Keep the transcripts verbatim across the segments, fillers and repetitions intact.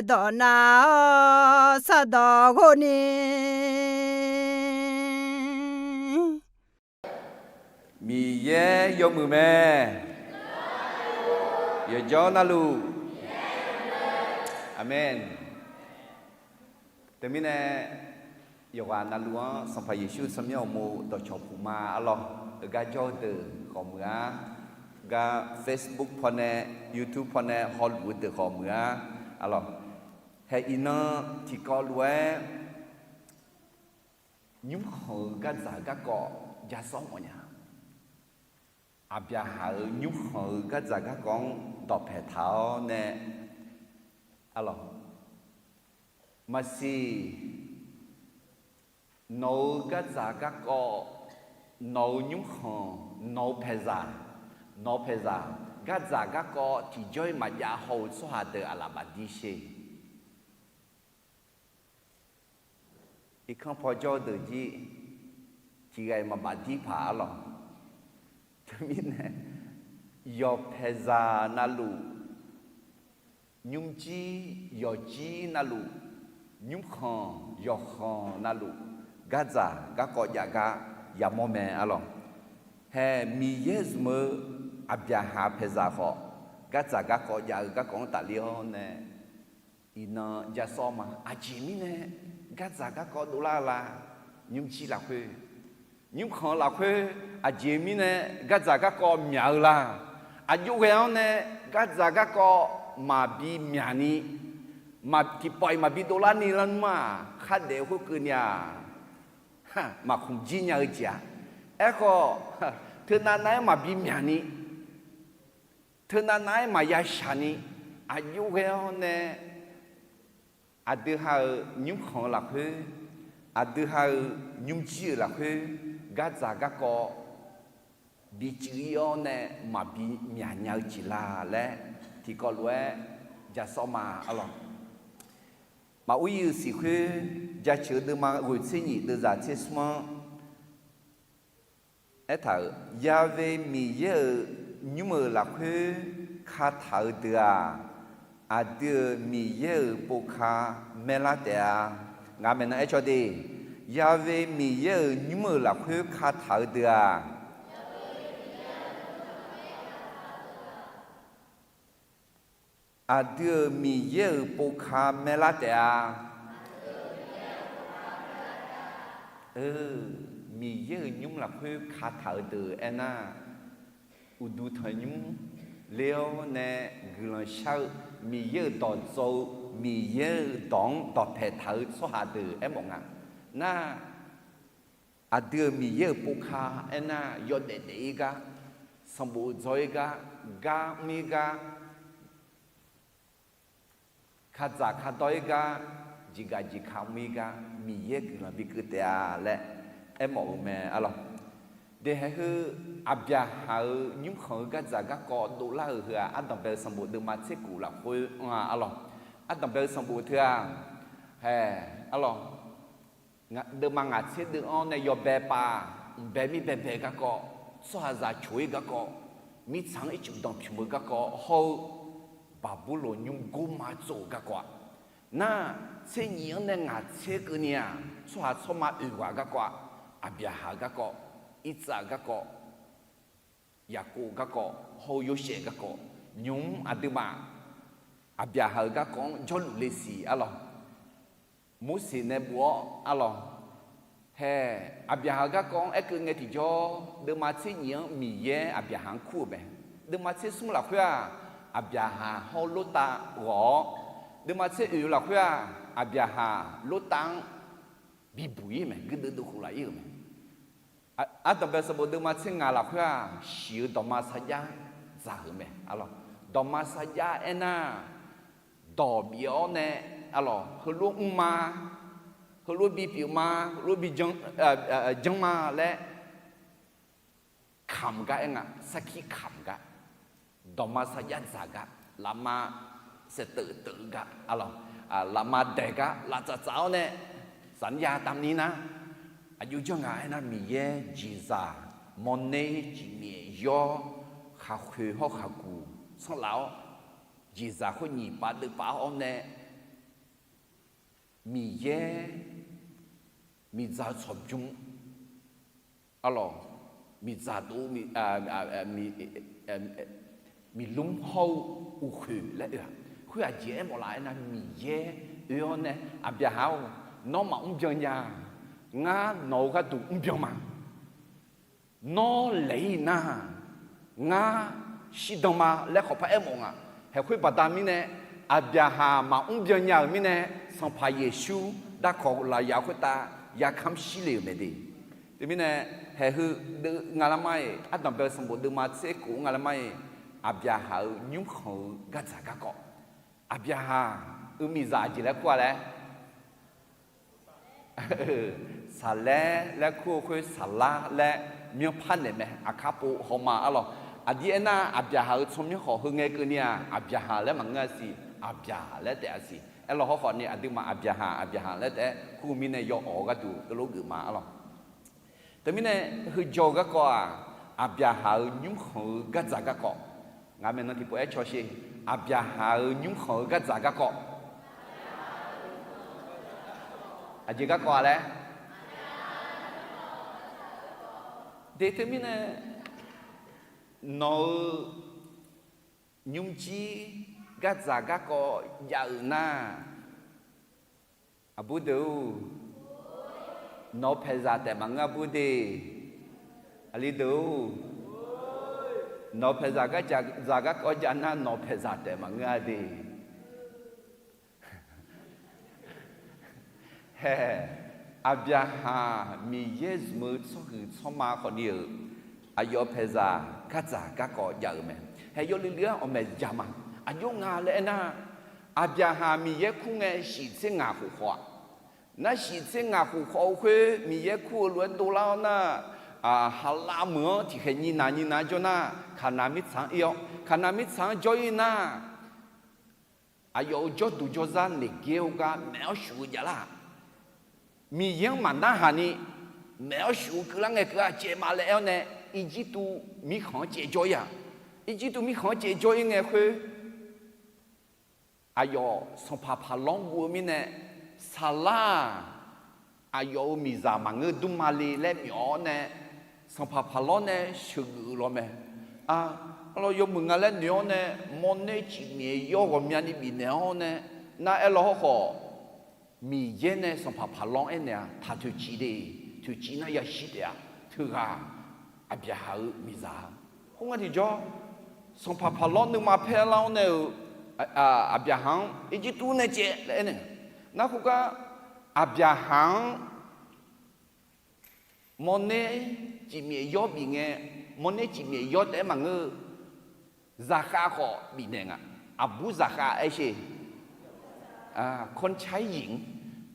dawq nav-awr sardawq ghov ni. Miqyaer yawmuiq mae. Yawqjawr navluf. Aqmeq. Teumirnae, yawqghaq navluf-anr Sanqpaq Yeqsur tsawrmyanr uqmov dawqcawq puq ma arlawr. Heugar jawr-eu deuq khawf muiq-ar. Gar Facebook pawnae, YouTube pawnae hawluf-eu deuq khawf muiq-ar arlawr. Hae iqnan tiqkawv lof-aer nymrkhanq-eu gardzaq garkawv ja sawr mawfnya. Aqbyaqhaq-euq nymrkhanq-eu gardzaq garkawv-anr dawqpaeq taq-awr nae arlawr. Maqsiq, nawq-euq gardzaq garkawv, nawq-euq nymrkhanq, nawq-eu paeqzaq, nawq-eu paeqzaq, gardzaq garkawv tiqjawr-ir maqjav haw-eu tsawrhaq deuq aqlaf bafdir sher. Irkanr paw jawr-eu deuq jir tiqghaq-iq maqbaf dir paq arlawr. Teumirnae, yawqpaeqzaq navluf, nymrjir yawqjir navluf, nymrkhanq yawqkhanq navluf, gardzaq garkawv jav gar yamawr mae arlawr. Hae Miqyaer zmq-eu Aqbyaqhaq paeqzaq khawf, gardzaq garkawv jav-eu garkawv-anr tafler-awr nae, iqnan ja sawr ma. Aqjeq mirnae gardzaq garkawv dovlar-eu la? Nymrjir lafkhoer, nymrkhanq lafkhoer, aqjeq mirnae gardzaq garkawv myaq-eu la? Aqjox ghae-anr nae gardzaq garkawv maqbi myaq ni, tiqpawf-iq maqbi dovlar ni lar nmr-aq, khardaef khoerkeuvni-aq, maqkhmq jir nya-eu jeq-a. Aerkhawf, teunav nav-aer maqbi myaq ni, teunav nav-aer maqya shaq ni, aqjox ghae-awr nae aqdui ha-euq nymrkhanq-eu lafkhoer, aqdui ha-euq nymrjir-euq lafkhoer, gardzaq garkawv bi cuiv-ir-awr nae maqbi myaq nya-eu jeq la laer tiqkawv lof-aer ja sawr ma arlawr. Maqur-ir-euq siq khoer, jaceuq-eu deuvma ghoeq tser nyiq deuvzaq tser smr-anr aertaq-euq, Ya've Miqyaer-euq nymr-euq lafkhoer kataq-eu deuq-aq, aqdui-euq Miqyaer-euq povka maerlar taef-a. Ngaq maeqnan aer caw de. Ya've Miqyaer-euq nymr-euq lafkhoer kataq-eu deuq-aq, aqdui-euq Miqyaer-euq povka maerlar taef-a. Miqyaer-euq nymr lafkhoer kataq-eu deuq aernar, uqduq tanqnymr ler-awr nae guiqlanq shar-eu, Miqyaer-euq dawqdzawq-eu, Miqyaer-euq dawq-anr dawqpaeq taq-eu tsawrhaq deuq aermawf nga. Nar, aqdui-euq Miqyaer-euq povka aernar, yawdaef daef-ir gar, sanqbof dzaw-ir gar, gar mr-ir gar, kadzaq kadawr-ir gar, jeqgaq jeqka mr-ir gar, Miqyaer guiqlanq bikeuv taef-a laer aermawf-eu mae arlawr. Daeqhaeq heu, Aqbyaqhaq-euq nymrkhanq-eu gardzaq garkawv dovlar-euq heu-aq, ardanqbae-eu sanqbof deuvma tser kuf lafkhoer anr-a arlawr. Ardanqbae-eu sanqbof teu-aq, hae, arlawr, deuvma ngaq tser deuv-anr nae yawbae pav, mqbae mirbae bae garkawv, tsawrhaqzaq coq-ir garkawv, mirtsaq-anr ircuf danqpymq-eu garkawv hawr-eu, Baqburloq nymr gorma tsov-euq garkawv-aq, nar, tser nyiq-anr nae ngaq tser keuvni-aq, tsawrhaq tsawrma oeq ghaq garkawv-aq, Aqbyaqhaq-eu garkawv, Irtsav-eu garkawv, Yaqkov-eu garkawv hawr-eu Yorsaev-eu garkawv, nymq-mr aqduimaf Aqbyaqhaq-euq garkawv-anr jawrluf le siq arlawr. Morseq nae bof-awr arlawr, hae, Aqbyaqhaq-euq garkawv-anr aerkeuv ngae tiqjawr, deuvma tser nyiq-anr Miqyaer Aqbyaqhaq-anr kur-euq mae. Deuvma tser smr lafkhoer-aq, Aqbyaqhaq hawr Lortav ghawq-awr, deuvma tser oeq lafkhoer-aq, Aqbyaqhaq Lortav-anr bibuq-ir mae, guirdeuv dovkhof laf-ir-euq mae. Ardanqbae sanqbof deuvma tser ngaq lafkhoer-aq, shiq-eu dawqma sarjax dzaq-euq mae arlawr. Dawqma sarjax aernar, dawq bif-awr nae arlawr, heulof mrma, heulof bipyeuf ma, heulof bi janr ma laer kamq gar aer nga, sarkir kamq gar, dawqma sarjax dzaq gar, lafma saeqteuv teuv gar arlawr, lafma daeq gar, laftsaf tsaf-awr nae, saqnarya tavni nar, aqjox janr nga aernar, Miqyaer jeqzaq mawrner ciqmyaef yawr, khaqkhoeq hawr khaqguq tsanrlaf-awr, jeqzaq khoer nyiq pav deuv pav-awr nae, Miqyaer, miqdzaq-eu tsawqbymr, arlawq, miqdzaq dov, miqlmr hawr-eu uqkhoeq laer oe-aq, khoer aqjeq aermawf laf aernar, Miqyaer oe-awr nae, Aqbyaqhaq-or, nawr maqmr byan nya-a. Ngar nawq-eu gharduq mrbyan ma. Nawr laeq-ir nar, ngar shirdan ma laer khawqpar aermawf nga. Haeqkhoer baqda mirnae, Aqbyaqhaq maqmr byan nya-euq mirnae, Sanqpaq Yeqsur darkawq lafyaq khoertav yarkamr shir le-euq mae de. Teumirnae, haeqheu deuv nga lar mar-iq, ardanqbae-eu sanqbof deuvma tser khof nga lar mar-iq, Aqbyaqhaq-euq nymrkhanq-eu gardzaq garkawv. Aqbyaqhaq-euq miqzaq aqjeq laer kur-a laer Saqlaer laer kur-eu khoer Saqlar laer myanrpar naeq mae, aqkar pov hawma arlawq. Aqdir aernar, Aqbyaqhaq-euq tsawrmyanr khawf heu ngae keuvni-aq, Aqbyaqhaq laer maqngeur-a siq, Aqbyaq laer taef-a siq. Aerlawq hawrkhawf ni aqduimaf Aqbyaqhaq Aqbyaqhaq laer taef-aer kur-eu mirnae yaw awq-eu gharduq eulof geufma arlawq. Teumirnae, heujawr-eu garkawv-aq, Aqbyaqhaq-euq nymrkhanq-eu gardzaq garkawv. Ngaq maeqnan tiqpov-aer cawsher. Aqbyaqhaq-euq nymrkhanq-eu gardzaq garkawv. Aqjeq garkawv-a laer. De teumirnae, nawq-euq nymrjir gardzaq garkawv jav-euq nar, aqbur deuq-or, nawq-eu paeqzaq taef maqngeur aqbur de. Aqli deuq-or, nawq-eu paeqzaq gardzaq garkawv jav nar, nawq-eu paeqzaq taef maqngeur-a de. Hae, Aqbyaqhaq Miqyaer zmq-eu tsawrhuiq tsawrma khawfni-euq aqyawf paeqzaq gardzaq garkawv jav-euq mae. Hae, yawluiv luiv-anr awqmaeq jaq ma. Aqjox nga laer aernar, Aqbyaqhaq Miqyaer kur ngae shiq tser ngaq khof khawf-aq, nar shiq tser ngaq khof khawf-eu khoer Miqyaer kur-eu lof-aer dovlar-awr nar, Haqlav meuq-anr tiqkhaeq nyiq naq nyiq naq jawr nar, Kaqnaq mirtsaq-anr ir-awr, Kaqnaq mirtsaq-anr jawr ir nar, aqyawf-euq jawrduq jawrzar Neqgaer-eu gar maef-awr shuf-eu javlar-aq, Miqyaer-anr maqnarhaq ni maef-awr shuf-eu keuvlar ngae keuv-a caev ma laer aer-awr nae, Irjirtuv mirkhanq-anr caev jawr ir-aq, Irjirtuv mirkhanq-anr caev jawr ir ngae khoer, aqyawf sanqpaq Paqlanr guv-eu mirnae, Saqlar-aq, aqyawf-euq miqzaq maqngeur dmrma le laer myawf-awr nae, sanqpaq Paqlanr nae sheuqgeuf-eu lawr mae. Arlawr, yawmuiq nga laer noeq-awr nae, mawrner cifmyaef yawr ghawqmyani bifnaeq-awr nae, nar aerlawr hawrkhawf, Miqyaer nae sanqpaq Paqlanr aernaeq-a, taq toeqciv de, toeqciv nar yashir taef-a, teughaq Aqbyaqhaq-euq miqzaq-a. Khoerngae tiqjawr, sanqpaq Paqlanr nuima paer lar-awr nae-euq Aqbyaqhaq-anr Irjirtuv nae caev laer aernaeq-a. Nar khoergar, Aqbyaqhaq-anr mawrner cifmyaef yawr bif ngae, mawrner cifmyaef yawr taef-aer maqngeur-eu, zaqkhav khawf bifnaeq nga. Aqbur zaqkhav aer sher. Kawrcair yiq-anr.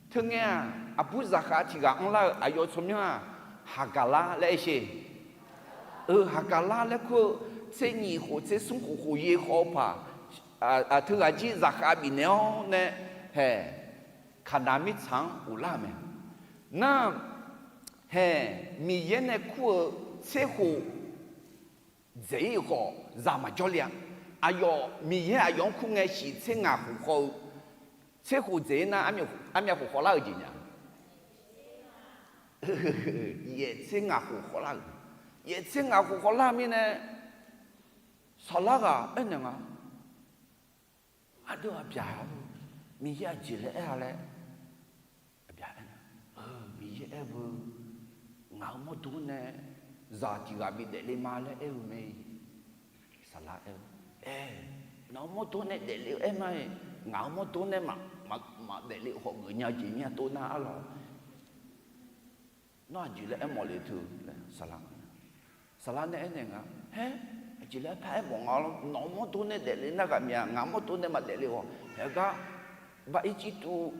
Teungae-aq, aqbur zaqkhav tiq ghaq anrlar-eu aqyawf tsawrmyanr-aq, Haqgaqlar laer aer sher. Eu, Haqgaqlar laer kur-eu, tser nyiq khof tser smr khof khof yaer khawf-eu paq, teughaq jir zaqkhav bifnaeq-awr nae, hae, Kaqnaq mirtsaq-anr ghoflar-euq mae. Nar, hae, Miqyaer nae kur-eu tser khof dzaeq-ir khawf zaq maqjawr le-a. Aqyawf, Miqyaer aqyawf-anr kur ngae shiq tser ngaq khof khawf-eu, tser khof dzaeq-ir nar, armyav khof khawvlar-euq jeq nya. Yaeq tser ngaq khof khawvlar-euq. Yaeq tser ngaq khof khawvlar mirnae, saqlar ghaq aernaeq nga. Aqdui Aqbyaq-or, Miqyaer aqjeq laer aer-a laer. Aqbyaq aer-eu, Miqyaer aer-eu, ngaq-euq mawrdo nae zaq tiq ghaq bi daefle ma laer aer-eu mae. Saqlar aer-eu, Aer, nawq-euq mawrdo nae daefle-eu aer ma-iq, ngaq-euq mawrdo nae maqdaefle-eu khawf geufnya jeq mir-a tov nar arlawq. Nawr aqjeq laer aermawf le teu laer saqlar nga. Saqlar nae aernaeq nga, Haer, aqjeq laer par aermawf nga lawr. Nawq-euq mawrdo nae daefle nar ghaq myav, ngaq mawrdo nae maqdaefle-awq. Haegar, bar Irjirtuv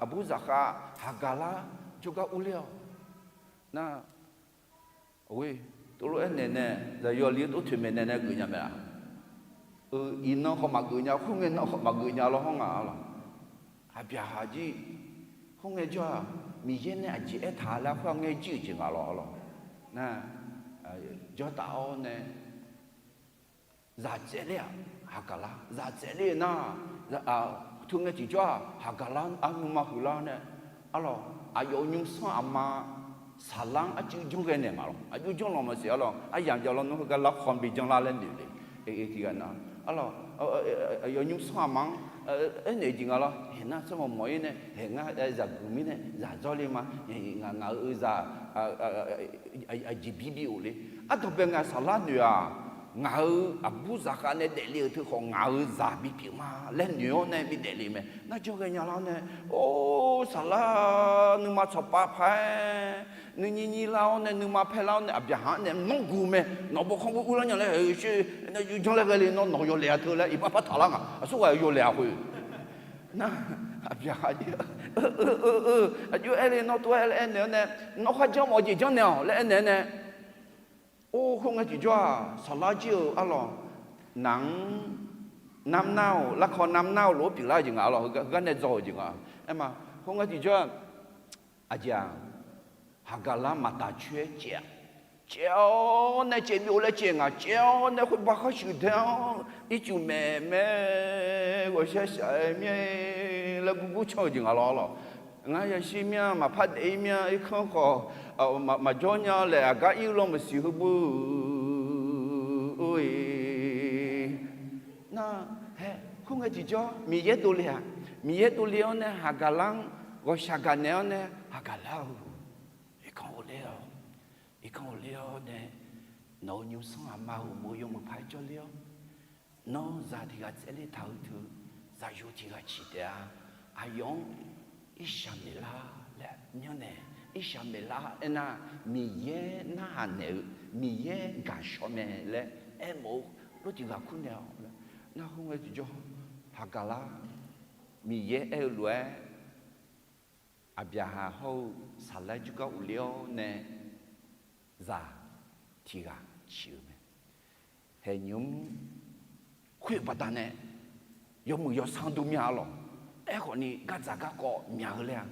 aqbur zaqkhav Haqgaqlar jawrgar urler-awq. Nar, Tov lof-aer naeq nae, zaqyo li-anr tov toeqmaeq naeq nae geufnya mae-a. Eu, iqnan khawf maqgeuf nya, khoerngae nan khawf maqgeuf nya lawr hawr nga lawq. Aqbyaqhaq jir, khoerngae jawr-aq, Miqyaer nae aqjeq aertaq laer khoer-aq ngae jir-euq jeq nga lawr lawq. Nar, jawrtaf-awr nae, zaq tsaevler-aq, Haqgaqlar zaq tsaevler nar, Teu ngae tiqjawr-aq, haqgaqlar-anr nuima huiqlar nae, arlawq, aqyawf-euq nymrsanr aqma saqlar-anr arcuiv janr ghae naeq ma lawq. Aqjox janr lanq maqsiq arlawq. Aryamq jav lawnmr heugar larkhan bi janrlar laer noeq le. Tiqghaq na, arlawq, aqyawf nymrsanr aqma-anr aernaeq jeq nga lawr. Haeq nar sarmawq mawq-ir nae, haeq ngar zaqguq mirnae zaq dzawrle ma. Ngaq, ngaq-euq zaq aqjeq bi bi of le. Ardanqbae ngaq saqlar noeq-aq, ngaq-euq aqbur zaqkhav nae daefle-euq teu khawf ngaq-euq zaq bipyeuf ma laer noeq-awr nae bi daefle mae. Nar janr ghae nya lar-awr nae, or, saqlar nuima tsawqpav paq-aer nuinyir nyir lar-awr nae, nuima paer lar-awr nae, Aqbyaqhaq-anr nae nawr guq mae. Nawq bawkhanr bur urlar nya laer, sher, janr laer ghae le, nawr nawq yawlaeq-a teu laer iqbax par taqlar nga. Aqsurghaq yawlaeq-a khoer. Nar, Aqbyaqhaq, aqjox aer le, nawr tov-aer laer aernaeq-awr nae, nawr kharjanr mawf-eu jeq janrnaeq-awq laer aernaeq-awr nae, or, khoerngae tiqjawr-aq, saqlar jir-euq arlawq, naq-anr narmr nar-awq, larkawv narmr nar-awq lof-aer pyeuflar-eu jeq nga arlawq. Heugar nae dzaw-euq jeq nga. Aerma, khoerngae tiqjawr-aq, aqjeq-aq, haqgaqlar maqtaf coer-aer caev-a. Caev-awr nae caevbyov laer caev nga. Caev-awr nae khoerbar khar shuif dae-awr, ircuf maeq mae, ghawqshaq shaq-aer mir-aer laer gurgur canr-eu jeq nga lawr arlawq. Ngar yashir mir-a, maqpar daef-ir mir-a, irkanr khawf maqjawr nya laer aqgar ir-eu law maqsiq heubeu. Or-e, nar, hae, khoerngae tiqjawr Miqyaer dovle-aq, Miqyaer dovle-awr nae haqgaqlar-anr ghawqshaq gaqnaeq-awr nae haqgaqlar-eu irkanr ghofler-awq. Irkanr ghofler-awr nae nawq-euq nymrsanr aqma-euq uqmov yawmuiq paq-aer jawrler-awr, nawr zaq tiq ghaq tsaevler taq-eu teu, zaqyo tiq ghaq ciq taef-a. Aqyawf-anr irshaq maeqlar laer myanrnaeq, irshaq maeqlar aernar, Miqyaer narhaq naeq-eu, Miqyaer gaqshawr mae laer aermawf-eu lof tiq ghaq kur naeq-awq. Nar khoerngae tiqjawr, haqgaqlar, Miqyaer aer-eu lof-aer, Aqbyaqhaq hawr-eu saqlar jawrgar uvler-awr nae zaq tiq ghaq ciq-eu mae. Haeq nymq-mr khoer-eu baqdanae yawmuiq yawsanr dur mya arlawq. Aerkhawfni gardzaq garkawv myaq-eu laer-aq,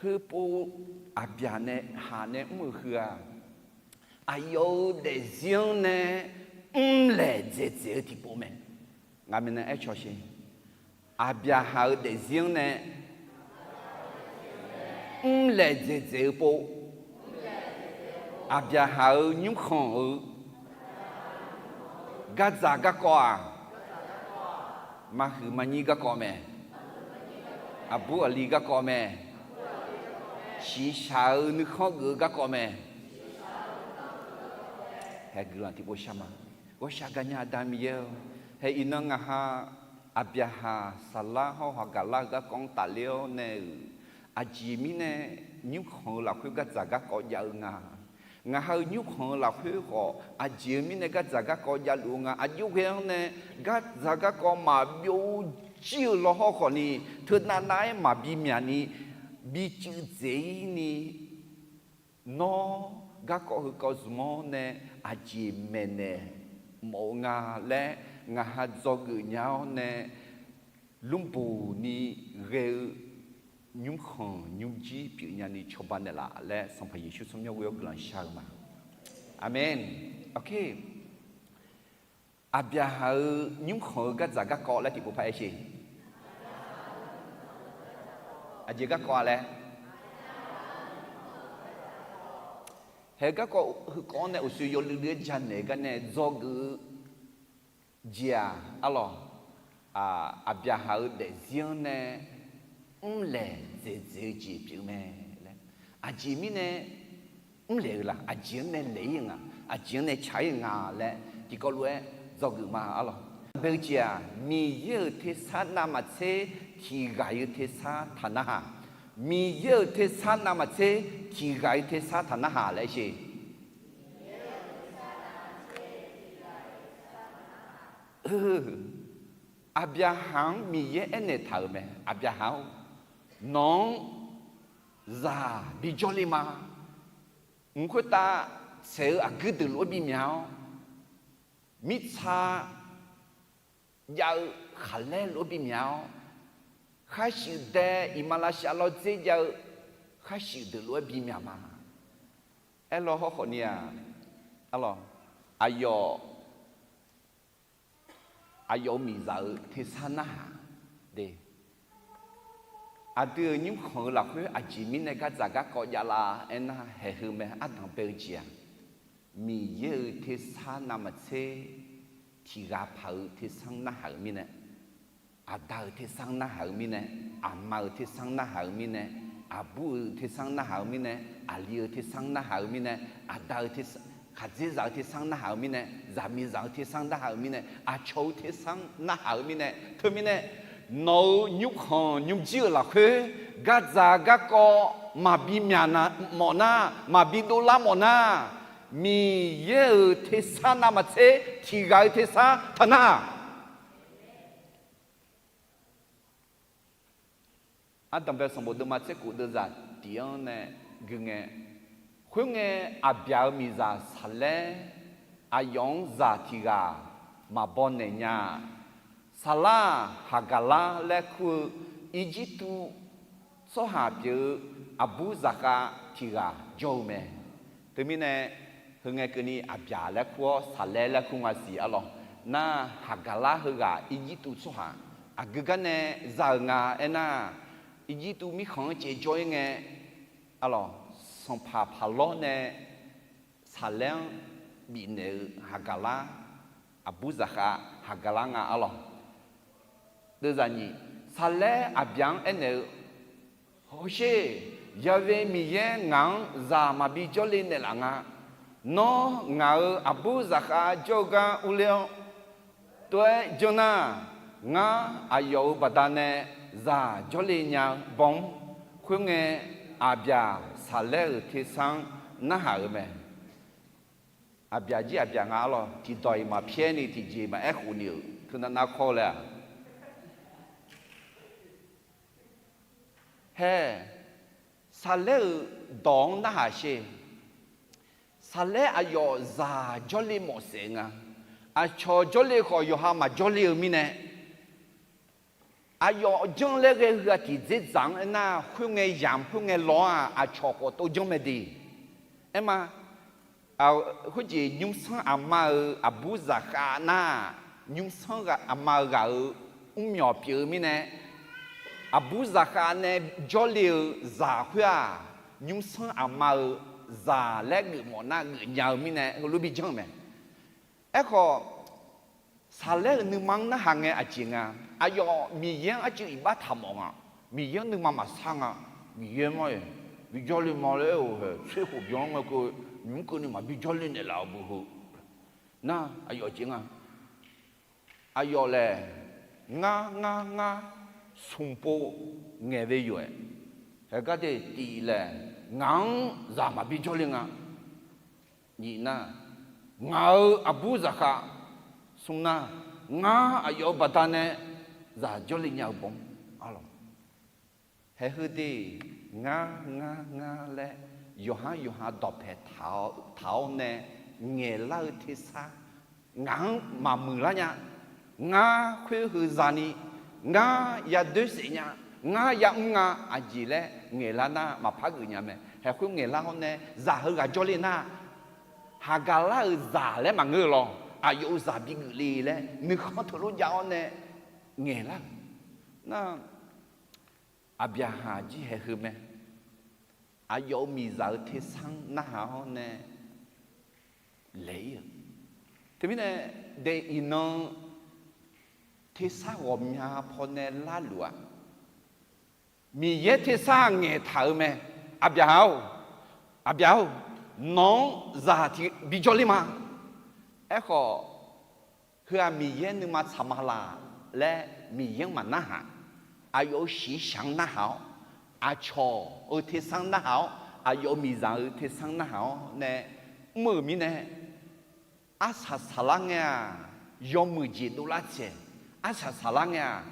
heupov Aqbyaqhaq nae mr-euq heu-aq, aqyawf-euq daefzir-anr nae mrlaeq dzaeqdzaeq-eu tiqpov mae. Ngaq maeqnan aer cawq sher. Aqbyaqhaq-euq daefzir-anr nae mrlaeq dzaeqdzaeq-eu pov, Aqbyaqhaq-euq nymrkhanq-euq gardzaq garkawv-aq, maqhuiq maqnyir garkawv mae. Aqbur aqli garkawv mae. Shiqshaq-eu nuikhanr geuf-eu garkawv mae. Haeq guiqlanq tiqpov shar ma. Ghawqshaq gaqnya Aqda Miqyaer-eu, haeq iqnan ngaq ha Aqbyaqhaq saqlar hawr haqgaqlar-eu garkawv-anr tafler-awr nae-euq, aqjeq mirnae nymrkhanq-eu lafkhoer gardzaq garkawv jav-eu nga. Ngaq ha-euq nymrkhanq-eu lafkhoer khawf aqjeq-eu mirnae gardzaq garkawv javluf-eu nga. Aqjox ghae-anr nae gardzaq garkawv maqbyov jir-eu lawhawr khawfni, teunav nav-aer maqbi myaq ni, bi cuiv dzaeq-ir ni, nawr garkawv heukawv zmq-awr nae aqjeq maeqnaeq mawf-eu nga laer ngaq ha dzawgeuf nya-awr nae, lmrboq ni ghae-eu nymrkhanq nymrjir pyeufnya ni cawba naeqlaf laer Sanqpaq Yeqsur tsawrmyanr ghoe-awr guiqlanq shar-eu ma. Aqmeq. Aqbyaqhaq-euq nymrkhanq-eu gardzaq garkawv laer tiqpov par-aer sher. Aqjeq garkawv-a laer. Haeq garkawv heukawv-anr nae uqshoe yawluiv luiv-aer janaeq-eu gar nae dzawgeuf-eu jeq-aq, arlawq, Aqbyaqhaq-euq daefzir-anr nae mrlaeq dzaeqdzaeq-eu jeq pyeuf mae laer. Aqjeq mirnae mrlaeq-eu la? Aqjeq-anr nae laeq-ir-eu nga, aqjeq-anr nae tsaq-ir-eu nga laer tiqkawv lof-aer dzawgeuf ma, arlawq. Bae-eu jeq-aq, Miqyaer-euq tersar navmaqtser tiq ghaq-eu tersar taq narhaq. Miqyaer-euq tersar navmaqtser tiq ghaq-eu tersar taq narhaq laer sher. Aqbyaqhaq-anr Miqyaer aernaeq taq-euq mae. Aqbyaqhaq-or, nawq-anr zaq bijawr le ma. Mq khoertav tsaeq-eu aqguir deuq lof-aer bimyaq-awr, mirtsa jav-eu khaqlaer lof-aer bimyaq-awr, kharshuif dae iqmalavshav lawrdzer jav-eu kharshuif deuq lof-aer bimyaq ma. Aerlawr hawrkhawf ni-aq, arlawq, aqyawf, aqyawf-euq miqzaq-euq tersar narhaq de. Aqdui-euq nymrkhanq-eu lafkhoer aqjeq mirnae gardzaq garkawv javlar aernar, haeqheu mae. Ardanq bae-eu jeq-aq, Miqyaer-euq tersar navmaqtser tiq ghaq paq-eu tersar narhaq-euq mirnae, aqda-euq tersar narhaq-eu mirnae, aqma-euq tersar narhaq-eu mirnae, aqbur-euq tersar narhaq-eu mirnae, aqli-euq tersar narhaq-eu mirnae, aqda-eu tersar, khaqdzerzaq-eu tersar narhaq-eu mirnae, zaqmiqzaq-eu tersar narhaq-eu mirnae, aqcawq-eu tersar narhaq-eu mirnae, teumirnae nawq-euq nymrkhanq nymrjir-euq lafkhoer gardzaq garkawv maqbi myaq mawf nar, maqbi dovlar mawf nar, Miqyaer-euq tersar navmaqtser tiq ghaq-eu tersar taq nar-aq. Ardanq bae sanqbof deuvma tser khof deuvzaq tiq-anr nae gui ngae, khoerngae aqbyaq-euq miqzaq Saqlaer aqyawf-anr zaq tiq ghaq maqbaw naeq nya-a. Saqlar-aq, Haqgaqlar laer kur-eu Irjirtuv tsawrhaq pyeuf-eu aqbur zaqkhav tiq ghaq jawr-eu mae. Teumirnae, heu ngae keuvni aqbyaq laer kur-awr Saqlaer laer kur nga siq arlawq. Nar, Haqgaqlar heughaq Irjirtuv tsawrhaq aqgeu gar nae za-euq nga aernar, Irjirtuv mirkhanq-anr caev jawr-ir ngae, arlawq, sanqpaq Paqlawr nae Saqlaer-anr bifnaeq-eu Haqgaqlar, aqbur zaqkhav Haqgaqlar nga arlawq. Deuvzaq nyiq, Saqlaer aqbyaq-anr aernaeq-eu, Hawsher, Ya'we Miqyaer ngaq-anr zaq maqbi jawrle naeqlaf nga. Nawr ngaq-euq aqbur zaqkhav jawr-eu gar urler-awr, tov-aer janr nar, ngar aqyawf-euq baqdanae zaq jawrle nya-eu baw-anr. Khoerngae, aqbyaq Saqlaer-euq tersar-anr narhaq-euq mae. Aqbyaq jir aqbyaq nga arlawq, tiqdawq-iq maqpyaer ni tiqjeq maqaer khof ni-euq teunav nav kawr laer-aq, hae, Saqlaer-euq dawq-anr narhaq sher. Saqlaer aqyawf zaq jawrle mawf saef nga. Aqcawq jawrle khawf yawqha maqjawrle-eu mirnae, aqyawf janr laer ghae-eu heu-aq tiqdzerdzaq-anr aernar, khoerngae yamq khoerngae law-anr-aq aqcawq khawf tov janr mae de. Aerma, khoerjeq nymrsanr aqma-euq aqbur zaqkhav nar, nymrsanr aqma-eu ghaq-euq mrmyawq pyeuf-eu mirnae, aqbur zaqkhav nae jawrle-eu zaq khoer-aq, nymrsanr aqma-euq zaq laer geufmawf nar geufnya-eu mirnae heulof-aer bi janr-eu mae. Aerkhawf, Saqlaer-euq nuima-anr narhaq ngae aqjeq nga. Aqyawf Miqyaer-anr arcuiv iqbax taqmawf nga. Miqyaer-anr nuima maqsar nga. Miqyaer mar-iq bijawr le ma laer aer-eu hae tser khof byan-anr mae keuv, nymq-mr keuvni maqbi jawrle naeqlaf-eu bu heu. Nar, aqyawf jeq nga. Aqyawf laer, ngar ngar ngar smq pov ngaeq ve yawf-aer, haegar de tif laer, ngaq-anr zaq maqbi jawrle nga. Nyiq nar, ngaq-euq aqbur zaqkhav. Smr nar, ngar aqyawf-euq baqdanae zaq jawrle nya-eu baw-anr arlawq. Haeq heu de, ngar ngar ngar laer yawqha yawqha dawqpae taq-awr nae ngaeqlar-eu tersar ngaq-anr maqmuiq lar nya. Ngar khoer heu zani, ngar yadoer saef nya, ngar yamr nga, aqjeq laer ngaeqlar nar maqpar geuf nya mae. Haeq khoer ngaeqlar-awr nae zaq heughaq jawrle nar, Haqgaqlar-euq zaq laer maqngeur-eu lawr, aqyawf-euq zaq bigeuf le laer nuikhanr teulof jav-awr nae ngaeqlar-euq nar, Aqbyaqhaq jir haeq heu mae. Aqyawf-euq miqzaq-euq tersar-anr narhaq-awr nae laeq-ir-eu. Teumirnae, dae iqnan tersar ghawqmya pawnae larluf-aq, Miqyaer tersar ngaeqtaq-eu mae. Aqbyaqhaq-or, aqbyaq-or, nawq-anr zaq tiq bijawr ler ma. Aerkhawf, heu-aq Miqyaer nuima tsaq ma laq laer Miqyaer-anr maqnarhaq. Aqyawf-euq shiqshaq-anr narhaq-awr, aqcawq-euq tersar-anr narhaq-awr, aqyawf-euq miqzaq-euq tersar-anr narhaq-awr nae mr-euq mirnae, arsaq saqlar ngae-aq, yawmuiq jeq dovlar tsaeq. Arsaq saqlar ngae-aq,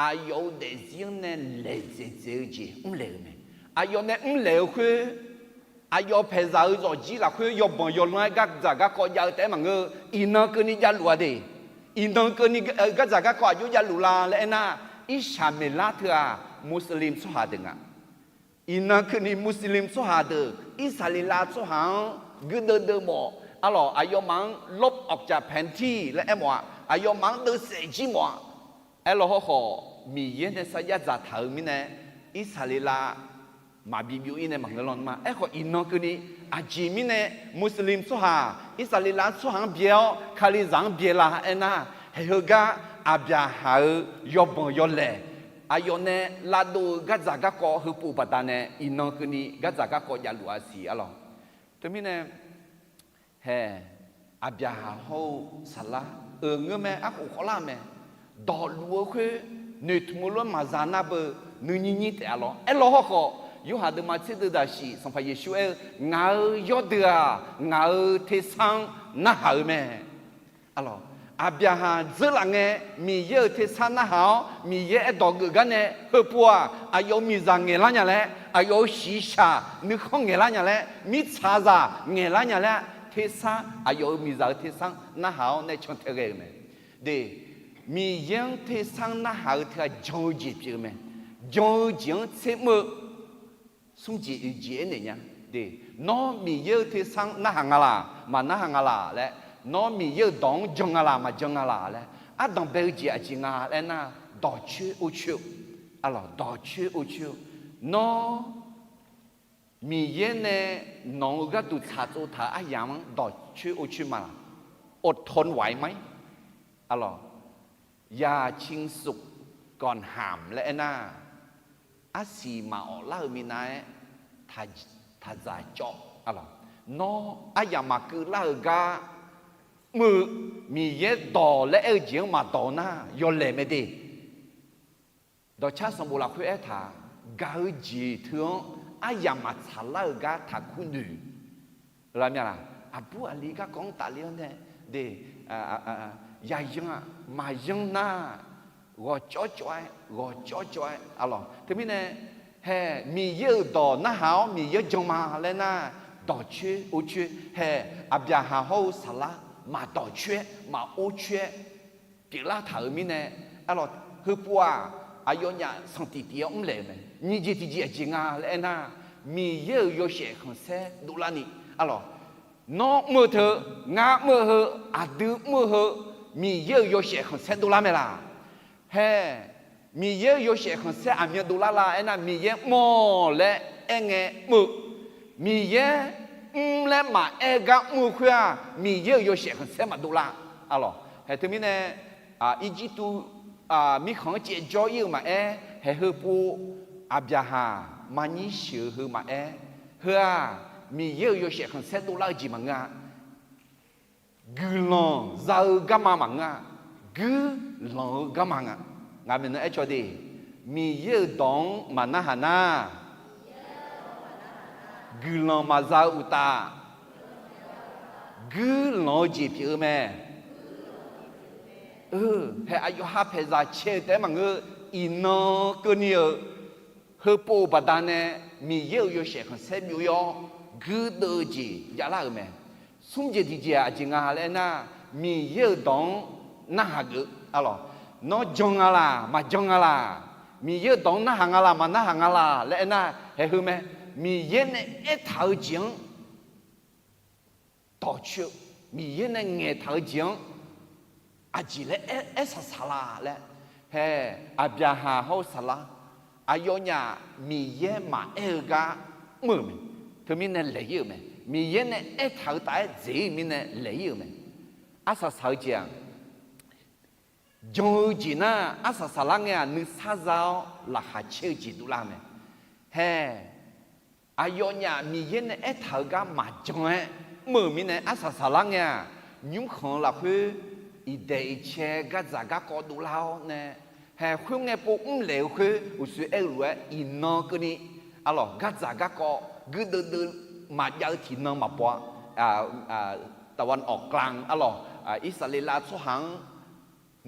aqyawf-euq daefzir-anr nae laeqdzaeq dzaeq-eu jeq mrlaeq-eu mae. Aqyawf nae mrlaeq-eu khoer, aqyawf paeqzaq-eu zawqjir lafkhoer yawbanq yawlanr-aer gardzaq garkawv jav-eu taef-aer maqngeur-eu, iqnan keuvni javluf-a de. Iqnan keuvni gardzaq garkawv aqjox javluf la laer aernar, Irsaqmeqlar teu-aq Muslim tsawrhaq deuq nga. Iqnan keuvni Muslim tsawrhaq deuq Irsaqleqlav tsawrhaq-anr guirdeuv deuv mawf. Arlawq, aqyawfmaf-anr ลบออกจากแผนที่ laer aermawf-aq, aqyawfmaf-anr deuvsaef jir mawf-aq. Aerlawq hawrkhawf, Miqyaer nae sarjax dzaqtaq-euq mirnae, Irsaqleqlav maqbi byov-ir nae maqngeur lawr ma. Aerkhawf iqnan keuvni, aqjeq mirnae Muslim tsawrhaq Irsaqleqlav tsawrhaq-anr byae-awr Kalizaq-anr byae la aernar, haiq heugar Aqbyaqhaq-euq yawbanq yawlaeq aqyawf nae lavdov-eu gardzaq garkawv heupov baqdanae iqnan keuvni gardzaq garkawv javluf-a siq arlawq. Teumirnae, hae, Aqbyaqhaq hawr-eu saflar-euq ngeurmae arkhof khawvlar mae. Dawqluf-eu khoer noeqtmq-eu lof-aer maqza nar beu nuinyir nyir taef-a lawr. Aerlawr hawrkhawf, Yorhaq deuvma tser deuv daqsiq Sanqpaq Yeqsur aer-eu, Ngaq-euq yawrdeuq-aq, ngaq-euq tersar-anr narhaq-eu mae. Arlawq, Aqbyaqhaq dzeurlaf ngae, Miqyaer-euq tersar narhaq-awr, Miqyaer aerdawq geuf gar nae heupov-aq, aqyawf-euq miqzaq ngaeqlar nya laer, aqyawf-euq shiqshaq nuikhanr ngaeqlar nya laer, mirtsaqzaq ngaeqlar nya laer, tersar, aqyawf-euq miqzaq-euq tersar-anr narhaq-awr nae cantae ghae-euq mae. De, Miqyaer-anr tersar-anr narhaq-eu teughaq jan-eu jeq pyeuf-eu mae. Jan-eu jeq-anr tsermr-eu smr jeq oeq jeq aernaeq nya. De, nawr Miqyaer-euq tersar-anr narhaq nga laq, maqnarhaq nga laq laer, nawr Miqyaer-euq dawq-anr jan nga laq, maqjan nga laq laer, ardanq bae-eu jeq aqjeq nga laer nar, dawqcoer orcoer-eu, arlawq, dawqcoer orcoer-eu, nawr Miqyaer nae nawq-euq gharduq tsaqtsov taq-euq aryamq-anr dawqcoer orcoer ma laq? อดทนไหวไหม? Arlawq, อย่าชิงสุขก่อนห้าม laer aernar, arsiq maqawf lar-euq minav-aer taqdzaq cawv. Nawr aryamq maqkeuv lar-euq gar mr-eu, Miqyaer dawq laer aer-eu jeq-anr maqdawq nar yawlaeq mae de. Dawqcar sanqbof lafkhoer aertaq, gaq-eu jeq teu-anr aryamq maqtsaq lar-euq gar taqkur noeq. Aqbur aqli garkawv-anr tafle-awr nae, de, yayan-aq maqyan nar, ghawqcawv cawv-aer, ghawqcawv cawv-aer, arlawq. Teumirnae, hae, Miqyaer-euq dawq narhaq-awr Miqyaer jan ma laer nar, dawqcoer orcoer, hae, Aqbyaqhaq hawr-eu saflar maqdawqcoer-aer maqorcoer-aer pyeuflar taq-euq mirnae, arlawq, heupov-aq, aqyawfnyaf sanqtif tif-awr mrlaeq-euq mae. Nyiq jeq tiqjeq aqjeq nga laer aernar, Miqyaer-euq yawshaef khanqsaer dovlarni, arlawq, nawr mr-eu teu, ngar mr-eu heu, aqdui mr-eu heu, Miqyaer-euq yawshaef khanqsaer dovlar mae laq? Hae, Miqyaer-euq yawshaef khanqsaer aqmyan dovlar la aernar, Miqyaer mr-awq laer aerngae mr-eu, Miqyaer mr laer maqaer gar mr-eu khoer-aq, Miqyaer-euq yawshaef khanqsaer maqdov lar. Arlawq, hae, teumirnae, Irjirtuv mirkhanq-anr caevjawr ir-eu maqaer, hae, heupov Aqbyaqhaq maqnyir sheuq-eu heu maqaer, heu-aq, Miqyaer-euq yawshaef khanqsaer dovlar-eu jeq maqngeur-a. Guiqlanq za-eu garma maqngeur-a. Guirlanq-eu garma nga. Ngaq maeqnan aercawq de, Miqyaer-euq dawq-anr maqnarhaq nar, guiqlanq maqza-eu uqtaf, guirlanq-eu jeq pyeuf-eu mae. Hae, aqyawf ha paeqzaq cae-eu taef-aer maqngeur, iqnan keuvni-euq heupov-eu baqdanae Miqyaer-euq yawshaef khanqsaer byov-ir-awr, guirdeuv-eu jeq javlar-euq mae. Smr jeq tiqjeq-aq aqjeq nga laer aernar, Miqyaer-euq dawq-anr narhaq geuf, arlawq, nawr jan nga laq, maqjan nga laq, Miqyaer-euq dawq-anr narhaq nga laq, maqnarhaq nga laq laer aernar, hae, heu mae. Miqyaer nae aertaq-eu jeq-anr dawqcoer-eu, Miqyaer nae ngaeqtaq-eu jeq-anr aqjeq laer aer, aer saqsaq la laer, hae, Aqbyaqhaq hawr-eu saflar, aqyawfnyaf Miqyaer maqaer-eu gar mr-euq mae. Teumirnae laeq-ir-euq mae. Miqyaer nae aertaq-eu taf-aer dzeq-ir-eu mirnae laeq-ir-euq mae. Arsaq saq-eu jeq-aq, jan-eu jeq nar arsaq saqlar ngae-aq, nuisar za-awr laqkhaq caer-eu jeq dovlar-eu mae. Hae, aqyawfnyaf Miqyaer nae aertaq-eu gar maqjan-aer mr-euq mirnae arsaq saqlar ngae-aq, nymrkhanq-eu lafkhoer iqdaeq iqcae gardzaq garkawv dovlar-awr nae, hae, khoerngae pov mrlaeq-eu khoer uqshoe aer-eu lof-aer iqnan keuvni, arlawq, gardzaq garkawv guirdeuv deuv maqjav-eu tiqnan maqbaw-a. ตะวันออกกลาง arlawq, Irsaqleqlav tsawrhaq-anr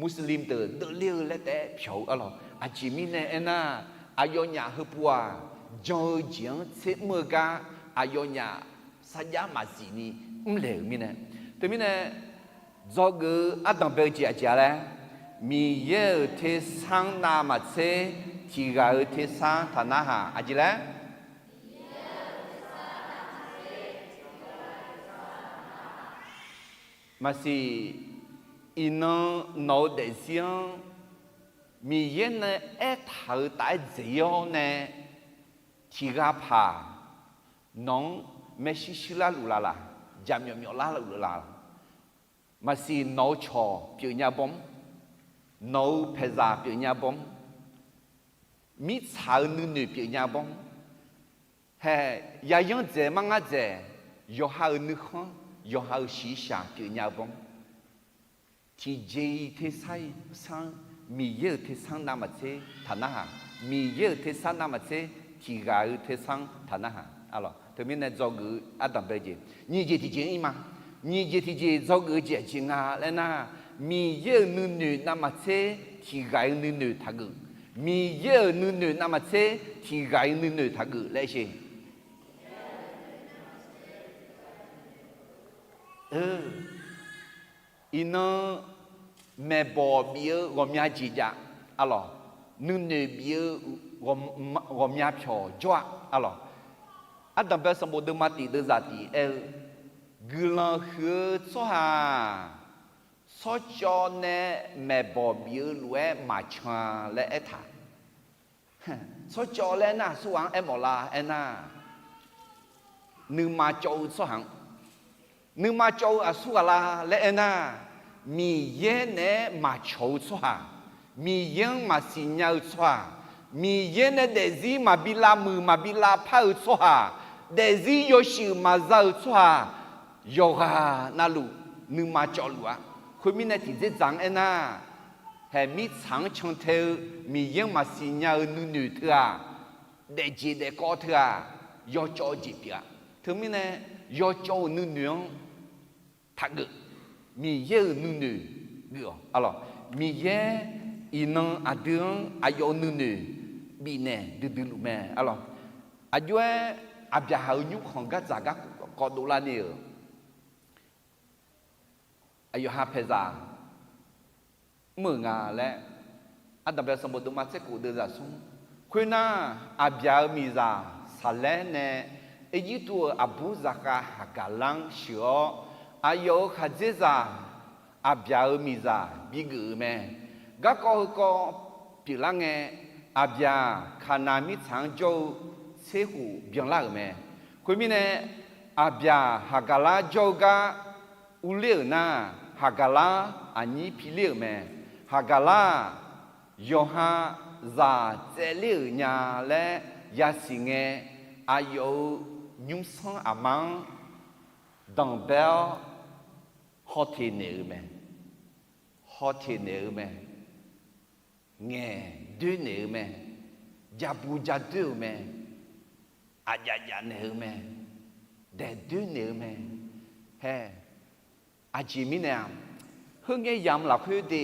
Muslim deuq deuvler-eu laer taef-aer pyawq-eu arlawq. Aqjeq mirnae aernar, aqyawfnyaf heupov-aq, jan-eu jeq-anr tser mr-eu gar aqyawfnyaf sarjax maqzif ni mrlaeq-euq mirnae. Teumirnae, dzawgeuf-eu ardanq bae-eu jeq aqjeq-a laer, Miqyaer-euq tersar-anr navmaqtser tiq ghaq-euq tersar taq narhaq aqjeq laer Maqsiq, iqnan nawq-eu daefzir-anr Miqyaer nae aertaq-euq taf-aer dzaeq-ir-awr nae, tiqghaq paq nawq-anr maershuir shuir larluf laf laq, jaqmyawf myawf larluf laf. Maqsiq nawq-eu cawq pyeufnya bawr-anr, nawq-eu paeqzaq pyeufnya bawr-anr, mirtsaq-eu nuinoeq pyeufnya bawr-anr, haeq yayanr dzaeq mar ngar dzaeq, yawqha-euq nuikhanr, yawqha-euq shiqshaq pyeufnya bawr-anr, tiqjeq-iq tersar-ir sanr, Miqyaer-euq tersar navmaqtser taq narhaq, Miqyaer-euq tersar navmaqtser tiqghaq-eu tersar-anr taq narhaq. Teumirnae dzawgeuf-eu ardanq bae jeq, nyiq jeq tiqjeq-anr ir ma. Nyiq jeq tiqjeq dzawgeuf-eu jeq aqjeq nga laer nar, Miqyaer-euq nuinoeq navmaqtser tiqghaq-iq nuinoeq taqgeuf. Miqyaer-euq nuinoeq navmaqtser tiqghaq-iq nuinoeq taqgeuf laer sheq. Iqnan maeqbawq bif-eu ghawqmya jeq jav, arlawq, nuinoeq bif-eu ghawqmya pyawq jawr-a, arlawq. Ardanq bae sanqbof deuvma tiq deuvzaq tiq aer-eu, guiqlanq huiq-eu tsawrhaq-aq, tsawrcawv nae maeqbawq bif-eu lof-aer maqcan-a laer aertaq. Tsawrcawv laer nar aqsurghaq-anr aermawf lar aernar, nuima cawv-eu tsawrhaq-anr, nuima cawv-eu aqsurghaq la laer aernar, Miqyaer naeq-aer maqcawq-eu tsawrhaq, Miqyaer-anr maqsiq nya-eu tsawrhaq, Miqyaer nae daefzir maqbi lavmuiq maqbi lavpar-eu tsawrhaq, daefzir yawshuif maqza-eu tsawrhaq, yawqghaq navluf nuima cawvluf-a. Khoermirnae tiqdzerdzaq-anr aernar, haeq mirtsaq-anr cantae-eu Miqyaer-anr maqsiq nya-eu nuinoeq teu-aq, daefjeq daefkawv teu-aq, yawcawv-eu jeq pyeuf-a. Teumirnae yawcawv-euq nuinoeq-anr taqgeuf. Miqyaer-euq nuinoeq geuf-awq, arlawq. Miqyaer iqnan aqdui-anr aqyawf-euq nuinoeq bifnaeq duidui luf mae, arlawq. Aqjox-aer Aqbyaqhaq-euq nymrkhanq gardzaq garkawv dovlar ni-euq aqyawf ha paeqzaq mr-euq nga laer, ardanq bae sanqbof deuvma tser kof deuvzaq smr. Khoernar, Aqbyaq-euq miqzaq Saqlaer nae Erjirtuv-euq aqbur zaqkhav Haqgaqlar-anr sheuq-awr, aqyawf-euq khaqdzerzaq Aqbyaq-euq miqzaq bigeuf-euq mae. Garkawv heukawv pyeuflar ngae, Aqbyaq Kaqnav mirtsaq-anr jawr-eu tser khof byanlar-euq mae. Khoermirnae, Aqbyaq Haqgaqlar jawr-eu gar urler-euq nar, Haqgaqlar aqnyir piler-euq mae. Haqgaqlar-aq, yawqha zaq tsaevler-euq nya laer yasiq ngae, aqyawf-euq nymrsanr aqma-anr danqbae-awr hawteq naeq-eu mae. Hawteq naeq-eu mae. Ngaeq doer naeq-eu mae. Jabu jadoer-euq mae. Aqjaf jaf naeq-eu mae. Daeq doer naeq-eu mae. Hae, aqjeq mirnae-aq, heungae yamq lafkhoer de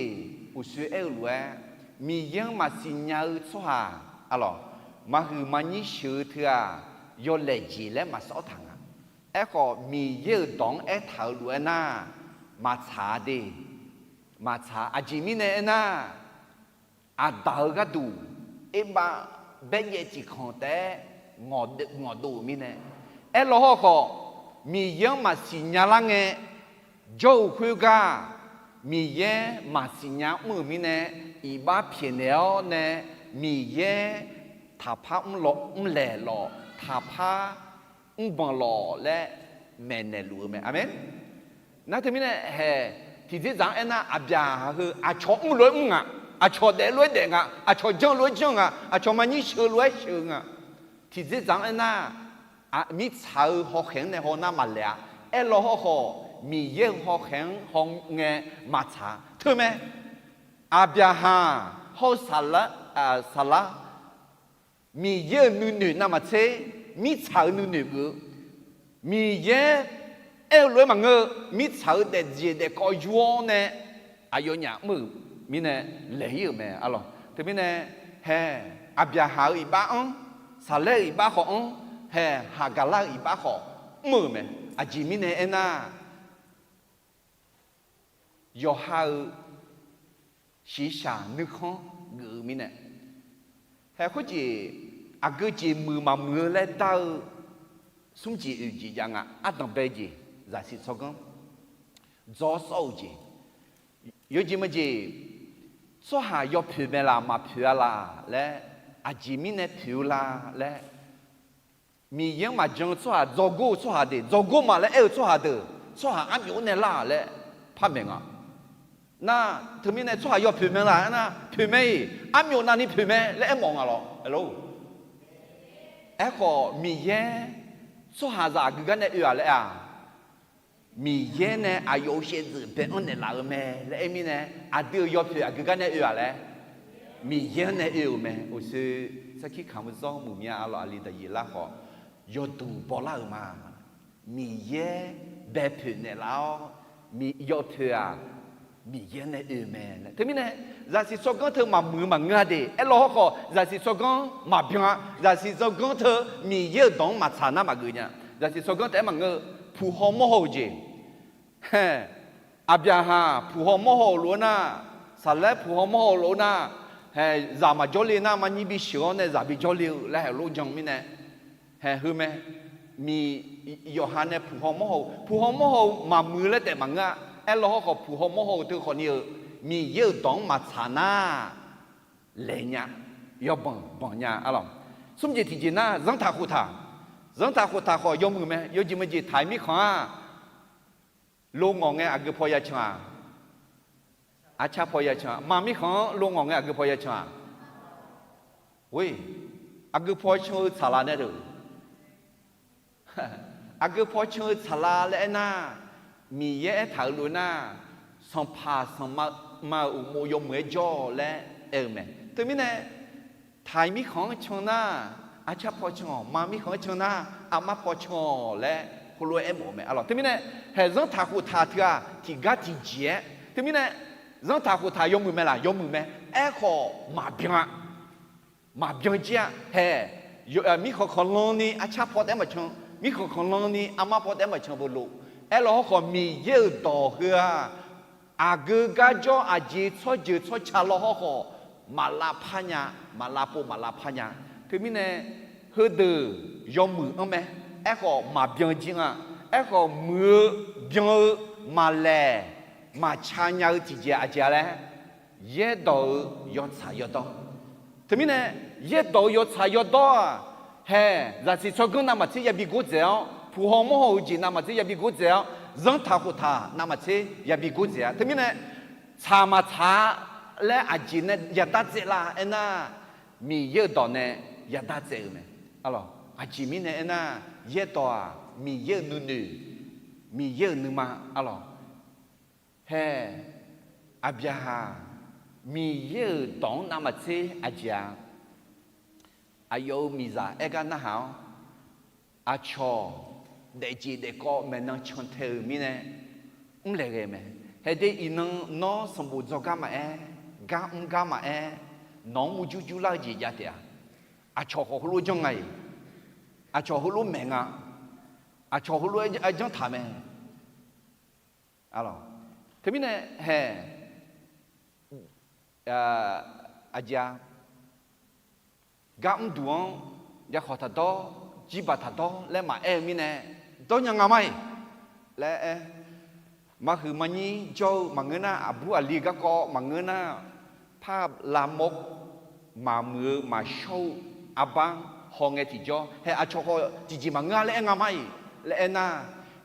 uqshoe aer-eu lof-aer, Miqyaer-anr maqsiq nya-eu tsawrhaq, arlawq, maqhuiq maqnyir sheuq-eu teu-aq, yawlaeq jeq laer maqsawr taq nga. Aerkhawf, Miqyaer-euq dawq-anr aertaq-euq lof-aer nar, maqtsaq-a de. Maqtsaq. Aqjeq mirnae aernar, Aqdaq-eu gharduq, erbav baerjaev tiqkanq taef-aer ngawqdov-euq mirnae. Aerlaw hawrkhawf, Miqyaer-anr maqsiq nya lar ngae jawr-eu khoergar, Miqyaer maqsiq nya mr-euq mirnae, iqbax pyaeqnaeq-awr nae, Miqyaer taqpar mrlaeq lawq, taqpar mrbanq lawq laer maeqnaeq luf-eu mae. Aqmeq. Nar teumirnae hae, tiqdzerdzaq-anr aernar, Aqbyaqhaq heu aqcawq mr lof-aer mr nga, aqcawq daef lof-aer daef nga, aqcawq janr lof-aer janr nga, aqcawq maqnyir sheuq lof-aer sheuq nga. Tiqdzerdzaq-anr aernar, mirtsaq-eu hawkhaeq-anr nae hawnar maqlaeq-a. Aerlaw hawrkhawf, Miqyaer-euq hawkhaeq-anr hawngae maqtsaq-a. Teumae, Aqbyaqhaq hawr-eu Saqlar, Miqyaer-euq nuinoeq navmaqtser, mirtsaq-euq nuinoeq geuf-eu, Miqyaer aer-eu lof-aer maqngeur-eu, mirtsaq-euq daefjeq daefkawv yur-awr nae aqyawfnyaf mr-euq mirnae laeq-ir-euq mae, arlawq. Teumirnae, hae, Aqbyaqhaq-euq iqbax-anr, Saqlaer-euq iqbax khawf-anr, hae, Haqgaqlar-euq iqbax khawf mr-euq mae. Aqjeq mirnae aernar, yawqha-euq shiqshaq nuikhanr geuf-eu mirnae. Hae khoerjeq, aqgeu jeq muiq maqmuiq-eu laer dar-eu smr jeq oeq jeq jav nga. Ardanqbae jeq, zaqsiq tsawrganr, dzawr sawr-eu jeq, yawjeq maqjeq, Tsawrhaq yawpoeq mae laq, maqpoeq-a laq laer, aqjeq mirnae poeq-eu la laer, Miqyaer-anr maqjan-eu tsawrhaq, dzawgor-eu tsawrhaq deuq, dzawgor ma laer aer-eu tsawrhaq deuq, tsawrhaq armyov nae lar laer par maeq nga. Nar, teumirnae tsawrhaq yawpoeq mae laq aernar, poeq mae-iq, armyov navni poeq mae laer aermawf nga lawr. Aerkhawf Miqyaer tsawrhaqzaq aqgeu gar nae oe-aq laer-aq, Miqyaer nae aqyawf-euq shaevdzeuf bae-anr naeqlaf-eu mae laer aer mirnae, aqdui-euq yawpoeq aqgeu gar nae oe-aq laer, Miqyaer-anr nae oe-euq mae. Uqshoe sarkir kamq-eu zawr muiq mya arlawq, aqli daqyeq lar khawf yawduq bawlar-euq ma. Miqyaer bae poeq naeqlaf-awr, yawpoeq-aq Miqyaer nae oe-eu mae laer. Teumirnae zaqsiq tsawrganr teu maqmuiq-eu maqngeur-a de. Aerlaw hawrkhawf zaqsiq tsawrganr maqbyan-a. Zaqsiq tsawrganr teu Miqyaer-euq dawq-anr maqtsaq nar maqgeuf nya. Zaqsiq tsawrganr taef-aer maqngeur-eu, puq haw mawr haw-euq jeq. Aqbyaqhaq puq haw mawr haw-euq lof-aer nar, saqlaer puq haw mawr haw-euq lof-aer nar, hae, zaq maqjawr le nar marnyir bisheuq-awr nae zaq bijawr le-eu laer haeq lof jan mirnae, haeq heu mae. Miq, yawqha nae puq haw mawr haw-eu, puq haw mawr haw-eu maqmuiq laer taef maqngeur-a. Aerlaw hawrkhawf puq haw mawr haw-eu teu khawfni-eu, Miqyaer-euq dawq-anr maqtsaq nar, laeq nya, yawbanq banq nya arlawq. Smr jeq tiqjeq nar zanrtaq khoftaq, zanrtaq khoftaq khawf yawmuiq mae. Yawjeq meujeq taq-iq mirkhanq-aq, lo ngawq ngae aqgeu paw ya can-aq, arcar paw ya can-aq, ma mirkhanq-anr lo ngawq ngae aqgeu paw ya can-aq, aqgeu paw can-eu tsaqlaq nae deuq, aqgeu paw can-eu tsaqlaq laer aernar, Miqyaer aertaq-euq lof nar, sanqpaq sanqma-euq uqmov yawmuiq-aer jawr-awq laer aer-eu mae. Teumirnae taq-iq mirkhanq-anr can nar, arcar paw can-awq, ma mirkhanq-anr can nar, armar paw can-awq laer heulof-aer aermawf-eu mae arlawq. Teumirnae haeq zanrtaq khoftaq teu-aq tiqgar tiqjeq-aer, teumirnae zanrtaq khoftaq yawmuiq mae laq, yawmuiq mae. Aerkhawf maqbyan-a, maqbyan jir-a. Haeq, mirkhanq khanqlan ni arcar paw taef-aer maqcan, mirkhanq khanqlan ni armar paw taef-aer maqcan beu lo. Aerlaw hawrkhawf Miqyaer-euq dawq heu-aq, aqgeu gar jawr aqjeq tsawrjeuq tsawrca law hawrkhawf, maq lavpar nya, maq lavpov maq lavpar nya. Teumirnae heudeuq yawmuiq-anr mae. Aerkhawf maqbyan jir nga. Aerkhawf muiq-eu, byan-eu, maqlaeq maqca nya-eu tiqjeq aqjeq-a laer, yaerdawq-eu yawtsaq yawdawr. Teumirnae yaerdawq-eu yawtsaq yawdawr-aq, haeq zaqsiq tsawrganr navmaqtser yabi gordzaeq-awr, puq haw mawr haw-eu jeq navmaqtser yabi gordzaeq-awr, zanrtaq khoftaq navmaqtser yabi gordzaeq-a. Teumirnae tsaq maqtsaq-a laer aqjeq nae yadar tsaevlar aernar, Miqyaer-euq dawq nae yadar tsaev-eu mae. Aqjeq mirnae aernar, yaerdawq-aq Miqyaer-euq nuinoeq, Miqyaer-euq nuima arlawq. Haeq, Aqbyaqhaq Miqyaer-euq dawq-anr navmaqtser aqjeq-a, aqyawf-euq miqzaq aer gar narhaq-awr, aqcawq daefjeq daefkawv maeqnan cantae-euq mirnae mrlaeq ghae mae. Haeqde iqnan nawr sanqbof dzawgar maqaer, gar mr gar maqaer, nawq-anr murjur jurlar-eu jeq jav taef-a. Aqcawq khawf heulof janr nga-iq, aqcawq heulof maeq nga, aqcawq heulof-aer janr taq mae. Teumirnae haeq, aqjeq-a, gar mrduq-anr yakhawq taqdawr, jirbaq taqdawr laer maqaer-eu mirnae, dawrnya nga ma-iq laer aer. Marhuiq marnyir jawr-eu maqngeur nar, aqbur aqli garkawv maqngeur nar, par lavmawr maqmuiq-eu maqshawr-eu arbar-anr haw ngae tiqjawr, haeq aqcawq khawf tiqjeq maqngeur-a laer aer nga ma-iq laer aernar,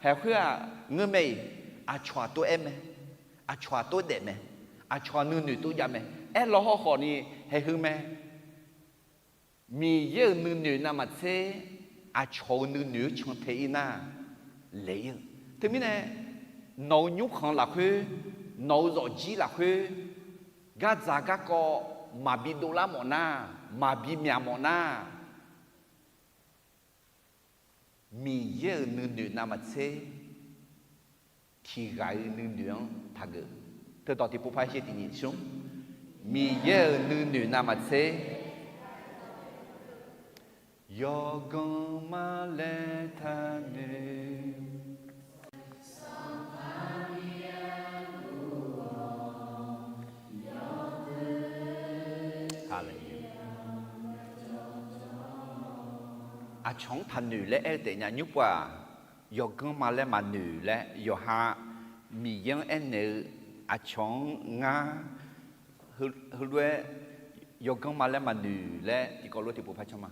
haeq khoer-aq ngeur mae-iq, aqcawq-aq tov-aer mae, aqcawq-aq tov daef mae, aqcawq-aq nuinoeq tov jav mae. Aerlaw hawrkhawf ni haeq heu mae. Miqyaer-euq nuinoeq navmaqtser aqcawq-euq nuinoeq-anr cantae-ir nar, laeq-ir-eu. Teumirnae nawq-euq nymrkhanq lafkhoer, nawq-euq zawqjir lafkhoer, gardzaq garkawv maqbi dovlar mawf nar, maqbi myaq mawf nar, Miqyaer-euq nuinoeq navmaqtser tiqghaq-eu nuinoeq-anr taqgeuf. Teudawq tiqpov par sher tiqnyiq smr. Miqyaer-euq nuinoeq navmaqtser yawganr ma laer taqnoeq. Aqcawq-anr taqnoeq laer aer-eu taef nya. Nymrpov-aq, yawganr ma laer maqnoeq laer yawqha Miqyaer-anr aernaeq-eu, aqcawq-anr ngar Heulof-aer, yawganr ma laer maqnoeq laer tiqkawv lof tiqpov par can ma.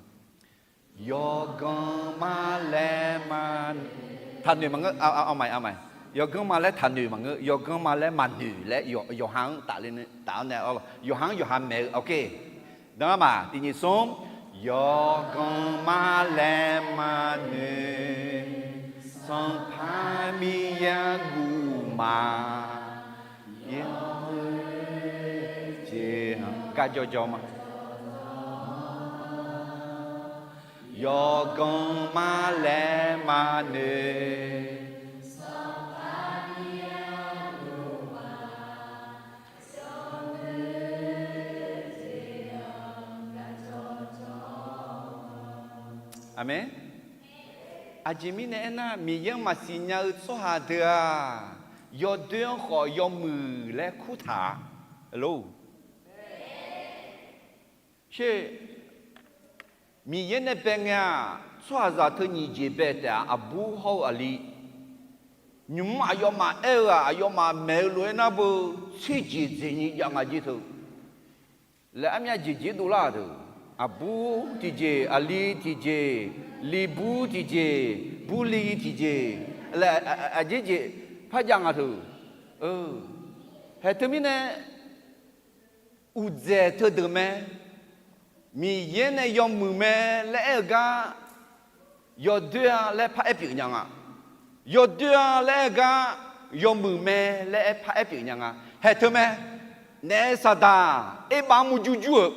Yawganr ma laer maqnoeq, taqnoeq maqngeur, aqmaf, aqmaf. Yawganr ma laer taqnoeq maqngeur, yawganr ma laer maqnoeq laer yawqha-anr tafler, taf-awr nae, yawqha-anr yawqha maeq-eu, ok. Danma tiqnyif smr, yawganr ma laer maqnoeq, Sanqpaq Miqyaer-anr guv ma, yawqha jeq-anr garjawr jawr ma. Yawganr ma laer maqnoeq, Aqmeq. Aqjeq mirnae aernar, Miqyaer-anr maqsiq nya-eu tsawrhaq deuq-aq, yawdoer-anr khawf yawmuiq laer kurtaq-a. Sher, Miqyaer nae bae ngae-aq, tsawrhaqzaq teu nyiq jeq bae taef-a, aqbur hawr-eu aqli. Nymq-mr aqyawfmaf aer-eu-aq, aqyawfmaf maeq-eu lof-aer nar beu, tser jeq dzaeq nyi jav nga jeq teu. Laer armyav jeq jeq dovlar-aq teu. Aqbur tiqjeq, aqli tiqjeq, li bur tiqjeq, bur li tiqjeq, laer aqjeq jeq par jav nga teu. Haeq teumirnae, uqdzaeq teudeuq mae. Miqyaer nae yawmuiq mae laer aer-eu gar, yawdoer-a laer paraer pyeuf nya nga. Yawdoer-a laer aer-eu gar, yawmuiq mae laer aer paraer pyeuf nya nga. Haeq teu mae. Naef saqdaq erbav-anr murjur jur-euq,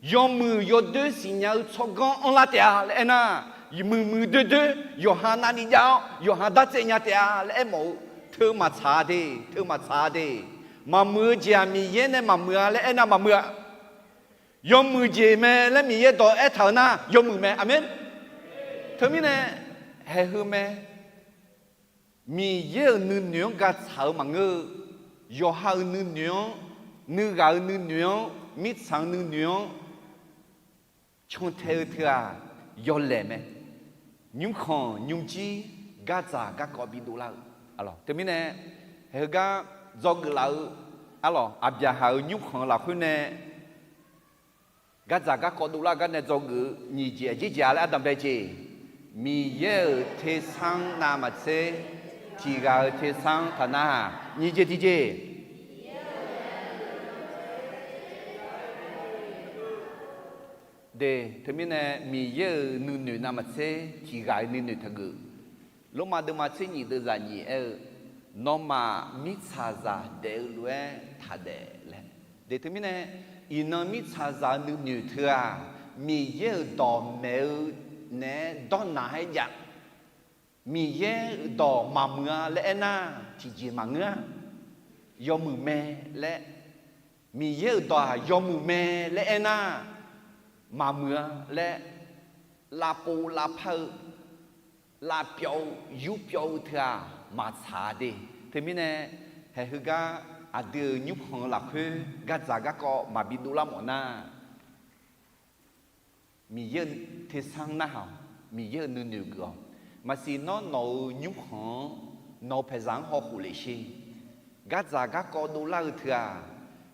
yawmuiq yawdoer siqnya-eu tsawrganr anrlar taef-a laer aernar, muiqmuiq doerdoer yawqha navni jav-awr yawqha dartsaev nya taef-a laer aermawf-eu, teu maqtsaq-a de, teu maqtsaq-a de. Maqmuiq-eu jeq-aq Miqyaer nae maqmuiq-a laer aernar maqmuiq-a. Yawmuiq jeq mae laer Miqyaer dawq aertaq-eu nar yawmuiq mae. Aqmeq. Teumirnae, haeq heu mae. Miqyaer-euq nuinoeq-anr gaqtsaq-eu maqngeur-eu, yawqha-euq nuinoeq-anr, nuighaq-euq nuinoeq-anr, mirtsaq-euq nuinoeq-anr cantae-eu teu-aq, yawlaeq mae. Nymrkhanq nymrjir, gardzaq garkawv bidovlar-eu. Teumirnae, haeq heugar dzawgeuf laf-eu, arlawq, Aqbyaqhaq-euq nymrkhanq-eu lafkhoer nae gardzaq garkawv dovlar gar nae dzawgeuf-eu nyiq jeq aqjeq jeq-a laer ardanqbae jeq. Miqyaer-euq tersar-anr navmaqtser tiq ghaq-euq tersar-anr taqnar-aq, nyiq jeq tiqjeq. De, teumirnae Miqyaer-euq nuinoeq navmaqtser tiq ghaq-euq nuinoeq taqgeuf. Lormav deuvma tser nyiq deuvzaq nyiq aer-eu, nawmaf mirtsaqzaq daef-eu lof-aer taqdaef laer. De teumirnae, iqnan mirtsaqzaq-eu nuinoeq teu-aq, Miqyaer-euq dawq maeq-eu naeq-aer dawrnaq-aer jav. Miqyaer-euq dawq maqmuiq-a laer aernar, tiqjeq maqngeur-a. Yawmuiq mae laer, Miqyaer-euq dawq-aq yawmuiq mae laer aernar, maqmuiq-a laer, lavpov lavpar-eu, lavpyawv-eu, yurpyawv-eu teu-aq maqtsaq-a de. Teumirnae, haeq heugar aqdui-euq nymrkhanq-eu lafkhoer gardzaq garkawv maqbi dovlar mawf nar, Miqyaer-euq tersar-anr narhaq-awq. Miqyaer-euq nuinoeq geuf-awq. Maqsiq nawr nawq-euq nymrkhanq-anr, nawq-eu paeqzaq-anr hawkhof lef sher. Gardzaq garkawv dovlar-eu teu-aq,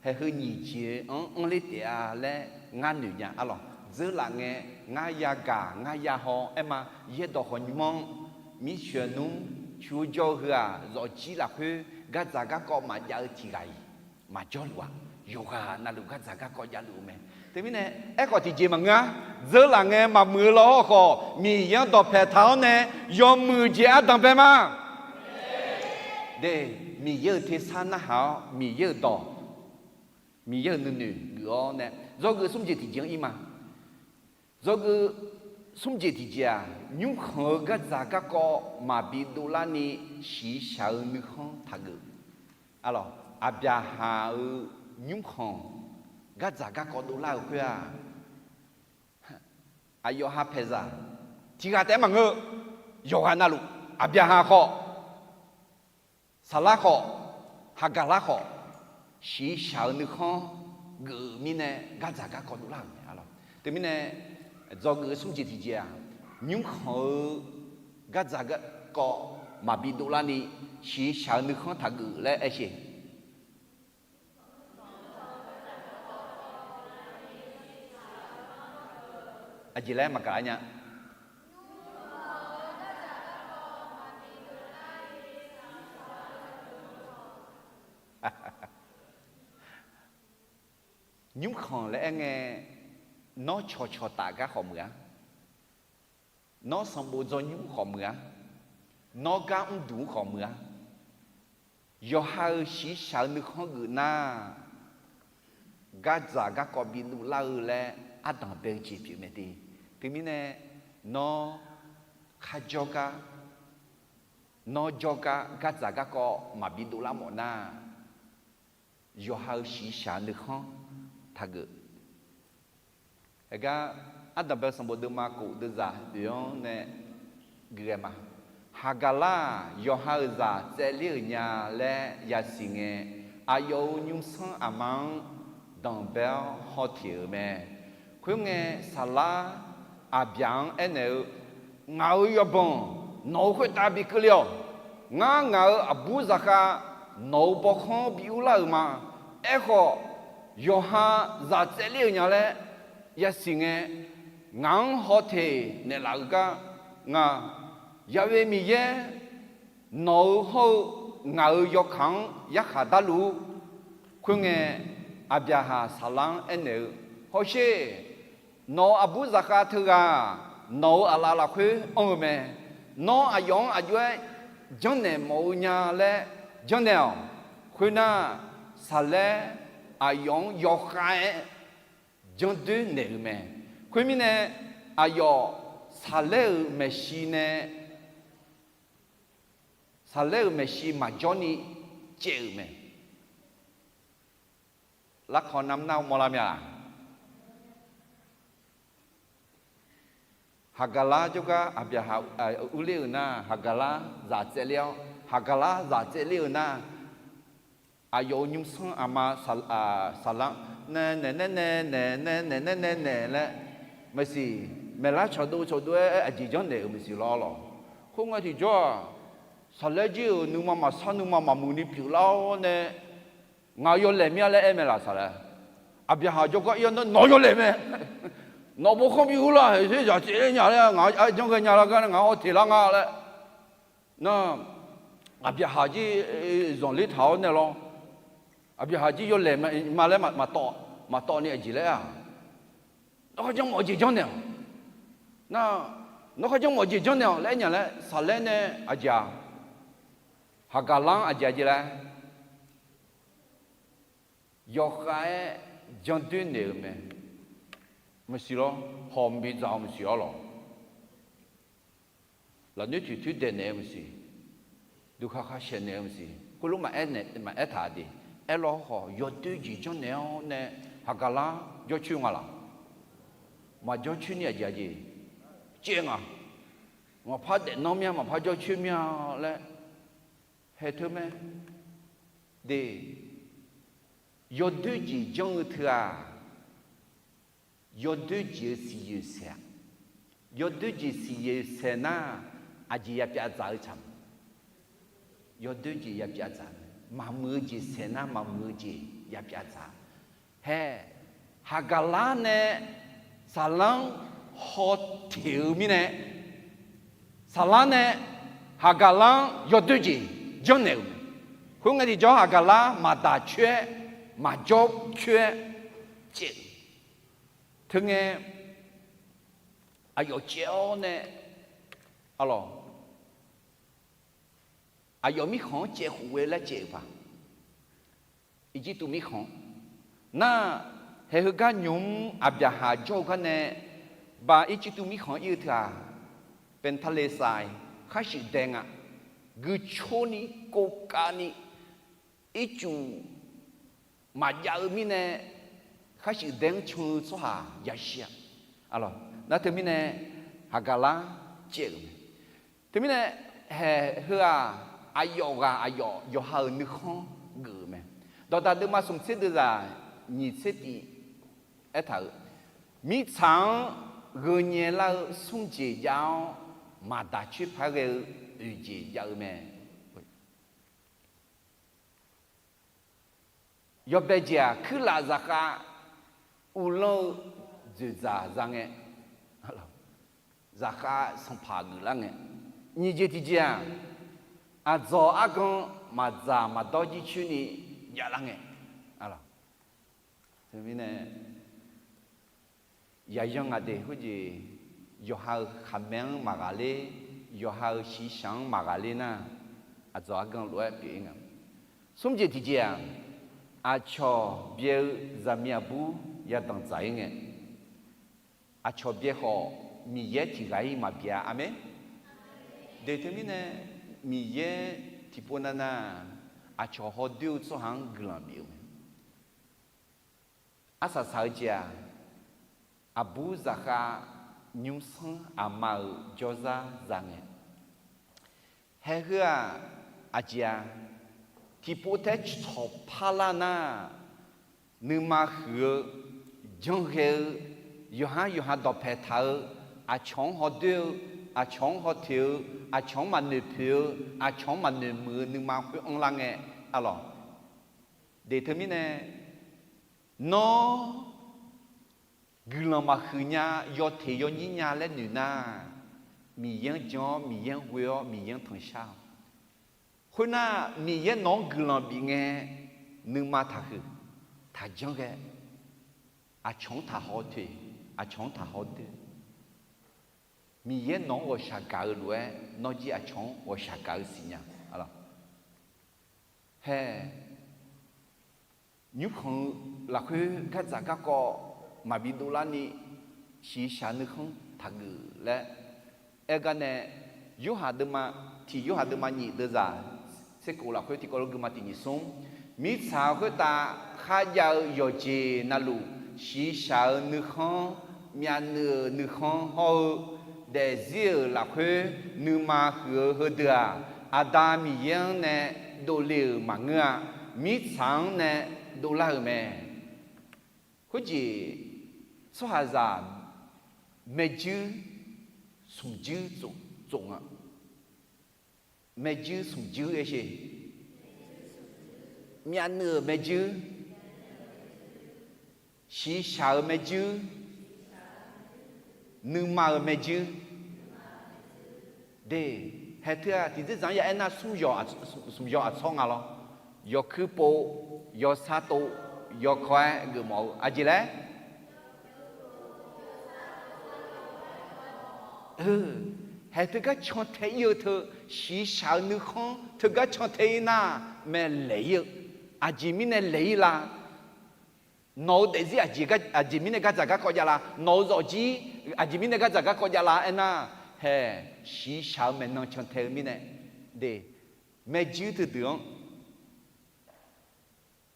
haeq heu nyiq jeq-anr anrler taef-a laer ngar noeq nya arlawq. Dzeurlaf ngae, ngar yagaq ngar yahaw aerma, yaerdawq khawqnymr-anr, mircoeq nmr, cu-eu jawr-eu heu-aq, zawqjir lafkhoer gardzaq garkawv maqjav-eu tiq ghaq-iq maqjawrluf-a. Yawqghaq navluf gardzaq garkawv javluf-eu mae. Teumirnae, aerkhawf tiqjeq maqngeur-a. Dzeurlaf ngae maqmuiq-eu law hawrkhawf, Miqyaer-anr dawqpae taq-awr nae yawmuiq jeq ardanqbae ma. De, Miqyaer-euq tersar narhaq-awr Miqyaer-euq dawq, Miqyaer-euq nuinoeq geuf-awr nae, dzawgeuf smr jeq tiqjeq-anr ir ma. Dzawgeuf smr jeq tiqjeq-aq, nymrkhanq-eu gardzaq garkawv maqbi dovlarni shiqshaq-eu nuikhanr taqgeuf. Arlawq, Aqbyaqhaq-euq nymrkhanq gardzaq garkawv dovlar-euq khoer-aq, aqyawf ha paeqzaq tiq ghaq taef-aer maqngeur-eu, yawqghaq navluf, Aqbyaqhaq khawf, Saqlar khawf, Haqgaqlar khawf, shiqshaq-eu nuikhanr geuf-euq mirnae gardzaq garkawv dovlar-euq mae arlawq. Teumirnae, dzawgeuf-eu smr jeq tiqjeq-aq, nymrkhanq-eu gardzaq garkawv maqbi dovlarni shiqshaq-eu nuikhanr taqgeuf laer aer sher. Aqjeq laer maqgaq lar nya. Nymrkhanq laer aer ngae, nawr cawqcawq taf gar khawf muiq-a. Nawr sanqbof dzaw nymr khawf muiq-a. Nawr gar mrduq-anr khawf muiq-a. Yawqha-euq shiqshaq-eu nuikhanr geuf nar, gardzaq garkawv bi dovlar-eu laer ardanq bae-eu jeq pyeuf mae de. Teumirnae, nawr kharjawr gar, nawr jawrgar gardzaq garkawv maqbi dovlar mawf nar, yawqha-euq shiqshaq-eu nuikhanr taqgeuf. Aergar, ardanq bae-eu sanqbof deuvma kof deuvzaq oeq-anr nae geuf ghae ma. Haqgaqlar-aq, yawqha-euq zaq tsaevler-euq nya laer yasiq ngae, aqyawf-euq nymrsanr aqma-anr danqbae-awr hawteq-euq mae. Khoerngae, saqlar Aqbyaq-anr aernaeq-eu, Ngaq-euq yawbanq nawq-euq khoertav bi keuvle-awq. Ngar ngaq-euq aqbur zaqkhav nawq-euq bawkhanr bi urlar-euq ma. Aerkhawf, yawqha zaq tsaevler-euq nya laer yasiq ngae, ngaq-anr hawteq naeqlaf-euq gar nga. Ya'we Miqyaer nawq-euq hawr-eu ngaq-euq yawkaq-anr yarkhaq darluf-ur. Khoerngae, Aqbyaqhaq saqlar-anr aernaeq-eu, Hawsher, nawq-euq aqbur zaqkhav teughaq nawq-euq aqlaf lafkhoer anr-eu mae. Nawr aqyawf-anr aqjox-aer janrnaeq mawf-eu nya laer janrnaeq-awq. Khoernar, saqlaer aqyawf-anr yawkhav-aer janrdoer naeq-eu mae. Khoermirnae, aqyawf saqlaer-euq maeqshi nae saqlaer-euq maeqshi maqjawr ni caev-euq mae. Larkawq navmar-eu mawrlar mya-a? Haqgaqlar jawrgar Aqbyaqhaq urler-euq nar, Haqgaqlar zaq tsaevler-awr, Haqgaqlar zaq tsaevler-euq nar, aqyawf-euq nymrsanr aqma saqlar nae naeq nae nae naeq nae naeq nae nae naeq laer, maeqsiq maeqlar cawqdov cawqdov-aer aqjeq janrnaeq-euq maeqsiq lawr lawq. Khoerngae tiqjawr-aq, saqlaer jir-euq nuima maqsar nuima maqmuiq ni pyeuflar-awr nae, Ngaq-euq yawlaeq mir-a laer aer mae laq saqlaer. Aqbyaqhaq jawrgar ir-awr nar, Nawq-euq yawlaeq mae. Nawq bawkhanr bi urlar-euq zaq tsaevler nya laer ngaq-anr janr ghae nya lar gar nae ngaq-anr hawteq lar nga laer. Nar, Aqbyaqhaq jir zanqler taq-awr nae lawr. Aqbyaqhaq jir yawlaeq ma laer maqtawv ni aqjeq laer-aq, Nawr kharjanr mawf-eu jeq janrnaeq-awq. Nar, nawr kharjanr mawf-eu jeq janrnaeq-awq laer aer nya laer saqlaer nae aqjeq-aq, Haqgaqlar-anr aqjeq-a jeq laer yawkhav-aer janrdoer naeq-euq mae. Maqsiq lawr, hawq mqbi dzaq-eu maqsiq-awr lawq. Lafnoer toeqtoer daeqnaeq-eu maqsiq, duqkhaq khaq shaeqnaeq-eu maqsiq, khoerlof maqaer taq de. Aerlawr khawf, yawdoer jeq janrnaeq-awr nae Haqgaqlar jawrcoer nga laq? Maqjawr coer ni aqjeq-a jeq caev nga. Maqpar daefnanr mir-a, maqpar jawrcoer mir-a laer haeq teu mae de. Yawdoer jeq janr-eu teu-aq, yawdoer jeq-eu siqyoeq saeq-aq, yawdoer jeq siqyoeq saeq nar, aqjeq yapyav dzaq-eu tsaq ma. Yawdoer jeq yapyav dzaq, maqmuiq-eu jeq saeq nar maqmuiq-eu jeq yapyav dzaq. Hae, Haqgaqlar nae saqlar-anr hawteq-eu mirnae, saqlar nae Haqgaqlar-anr yawdoer jeq janrnaeq-euq mae. Khoerngae tiqjawr Haqgaqlar maqdaq coer-aer, maqjawr coer-aer caev-eu. Teungae, aqyawf caev-awr nae, arlawq, aqyawf mirkhanq-anr caev khof ghae laer caev-euq paq. Irjirtuv mirkhanq nar, haeq heugar nymq-mr Aqbyaqhaq jawr-eu gar nae, ba Irjirtuv mirkhanq ir-eu teu-aq, Paeqtaqleqsaq khar shuif dae nga. Guicor ni, kovkav ni, ircuf maqjav-eu mirnae, khar shuif dae-anr can-eu tsawrhaq yashir-a. Nar teumirnae, Haqgaqlar caev-euq mae. Teumirnae, haeq heu-aq, aqyawf ghaq aqyawf yawqha-euq nuikhanr geuf-euq mae. Dawqdaq deuvma smq tser deuvzaq nyiq tser tiv aertaq-euq, mirtsaq-anr gheu nyaelar-eu smr jeq jav-awr, maqdaq coer par ghae-eu oeq jeq jav-eu mae. Yawbae jeq-aq, kuirlaf zaqkhav uvlanr-eu dzoeqdzaq za ngae, Zaqkhav sanqpaq geuflar ngae. Nyiq jeq tiqjeq-aq, aqdzawq argan maqdzaq maqdawr jircoer ni javlar ngae. Teumirnae, yaqyan ngaq de khoerjeq, yawqha-euq khaqmae-anr maqghaqler, yawqha-euq shiqshaq-anr maqghaqler nar, aqdzawq argan lof-aer pyeuf-ir nga. Smr jeq tiqjeq-aq, aqcawq byae-eu zaqmiq aqbur yadanq dzaq-ir ngae, aqcawq byae khawf Miqyaer tiq ghaq-ir maqbyav-a. Aqmeq. De teumirnae, Miqyaer tiqpov navnav aqcawq hawdoer-eu tsawrhaq-anr guiqlanq bif-eu mae. Arsaq saq-eu jeq-aq, aqbur zaqkhav nymrsanr aqma-euq jawrzar za ngae, haer heu-aq, aqjeq-a, tiqpov taef-aer cawq parlar nar, nuima huiq-eu, janrghae-eu, yawqhar yawqha dawqpae taq-eu, aqcawq-anr hawdoer-eu, aqcawq-anr hawtoeq-eu, aqcawq-anr maqnoeq poeq-eu, aqcawq-anr maqnoeq muiq-eu nuima khoer anrlar ngae, arlawq. De teumirnae, nawr guiqlanq maqhuiq nya, yawteq yawnyir nya laer noeq nar, Miqyaer-anr jan-awr, Miqyaer-anr ghoe-awr, Miqyaer-anr tanqshar-awq. Khoernar, Miqyaer nawq-anr guiqlanq bif ngae, nuima taqhuiq, taqjanr ghae, aqcawq-anr taqhaw toeq, aqcawq-anr taqhaw doer. Miqyaer nawq-anr ghawqshaq gaq-eu lof-aer, nawr jir aqcawq-anr ghawqshaq gaq-eu siqnya. Haer, nymrkhanq-eu lafkhoer gardzaq garkawv maqbi dovlarni, shiqshaq nuikhanr taqgeuf laer aer gar nae, Yorhaq deuvma, tiq Yorhaq deuvma nyiq deuvzaq tserkhof lafkhoer tiqkawv lof guima tiq nyiq smr, mirtsaq khoertav kharjav-eu yawqjeq navluf, shiqshaq-eu nuikhanr, myavnuiv-euq nuikhanr hawr-eu, daefzir-euq lafkhoer nuima huiq-eu heudeuq-aq, Aqda Miqyaer-anr nae dovle-euq maqngeur-a. Mirtsaq-anr nae dovlar-euq mae. Khoerjeq tsawrhaqzaq maerjuir smqjuir tsof nga. Maerjuir smqjuir aer sher. Myavnuiv-euq maerjuir, shiqshaq-eu maerjuir, nuima-euq maerjuir. De, haeq teu-aq tiqdzerdzaq-anr ya aernar smq yawq aqtsawr nga lawr. Yawkuir pov, yawsar tov, yawkawr-aer geufmawf-eu aqjeq laer Haeq teugar cantae ir-eu teu, shiqshaq-eu nuikhanr teugar cantae ir nar, mae laeq ir-eu. Aqjeq mirnae laeq ir la? Nawq-eu daefzir aqjeq mirnae gardzaq garkawv jav la? Nawq-eu zawqjir aqjeq mirnae gardzaq garkawv jav la aernar, haeq shiqshaq-eu maeqnan cantae-eu mirnae, de, maerjuir teudeuq-anr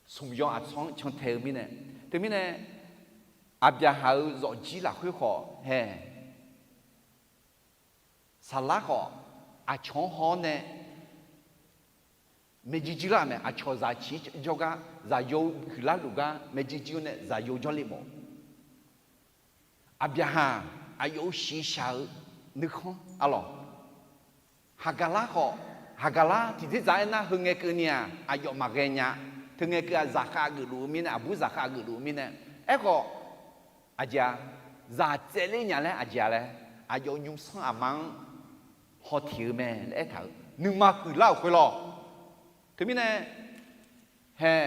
smq yawq aqtsawr-anr cantae-eu mirnae. Teumirnae, Aqbyaqhaq-euq zawqjir lafkhoer khawf hae, saqlar khawf aqcawq-anr haw-awr nae maerjuir juir lar mae. Aqcawq zaq ciq jawrgar, zaqyo huiqlar luf gar maerjuir juir-awr nae zaqyo jawrle mawf-eu. Aqbyaqhaq aqyawf-euq shiqshaq-eu nuikhanr arlawq. Haqgaqlar khawf, Haqgaqlar tiqdzerdzaq aernar heu ngae keuvni-aq aqyawf maqghae nya. Teu ngae keuv-aq zaqkhav geufluf-eu mirnae, aqbur zaqkhav geufluf-eu mirnae. Aerkhawf, aqjeq-a, zaq tsaevler nya laer aqjeq-a laer, aqyawf nymrsanr aqma-anr hawteq-eu mae laer aertaq-euq nuima huiqlar-euq khoer lawr. Teumirnae, hae,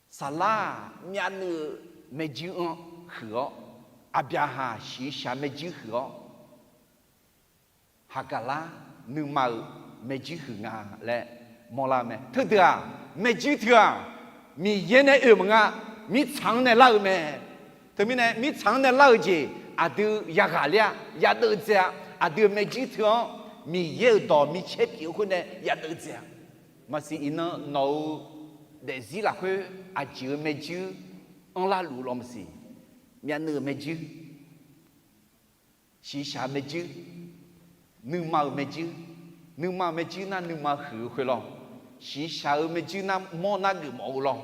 saqlar-aq myavnuiv-eu maerjuir-anr huiq-awr, Aqbyaqhaq shiqshaq maerjuir huiq-awr, Haqgaqlar nuima-euq maerjuir huiq nga laer mawrlar-eu mae. Teudeuq-aq, maerjuir teu-aq, Miqyaer nae oe-euq maqnga, mirtsaq-anr nae lar-eu mae. Teumirnae mirtsaq-anr nae lar-eu jeq aqdui yaghaq ler-a, yadeuv dzae-a. Aqdui-euq maerjuir teu-anr Miqyaer-euq dawq micaer pyeuf-eu khoer nae yadeuv dzae-a. Maqsiq iqnan nawq-eu daefzir lafkhoer aqjeq-eu maerjuir anrlar luf-eu lawr maqsiq. Myavnuiv-euq maerjuir, shiqshaq-eu maerjuir, nuima-euq maerjuir. Nuima-euq maerjuir nar nuima huiq-eu khoer lawr. Shiqshaq-eu maerjuir nar mawr nar geufmawf-eu lawr.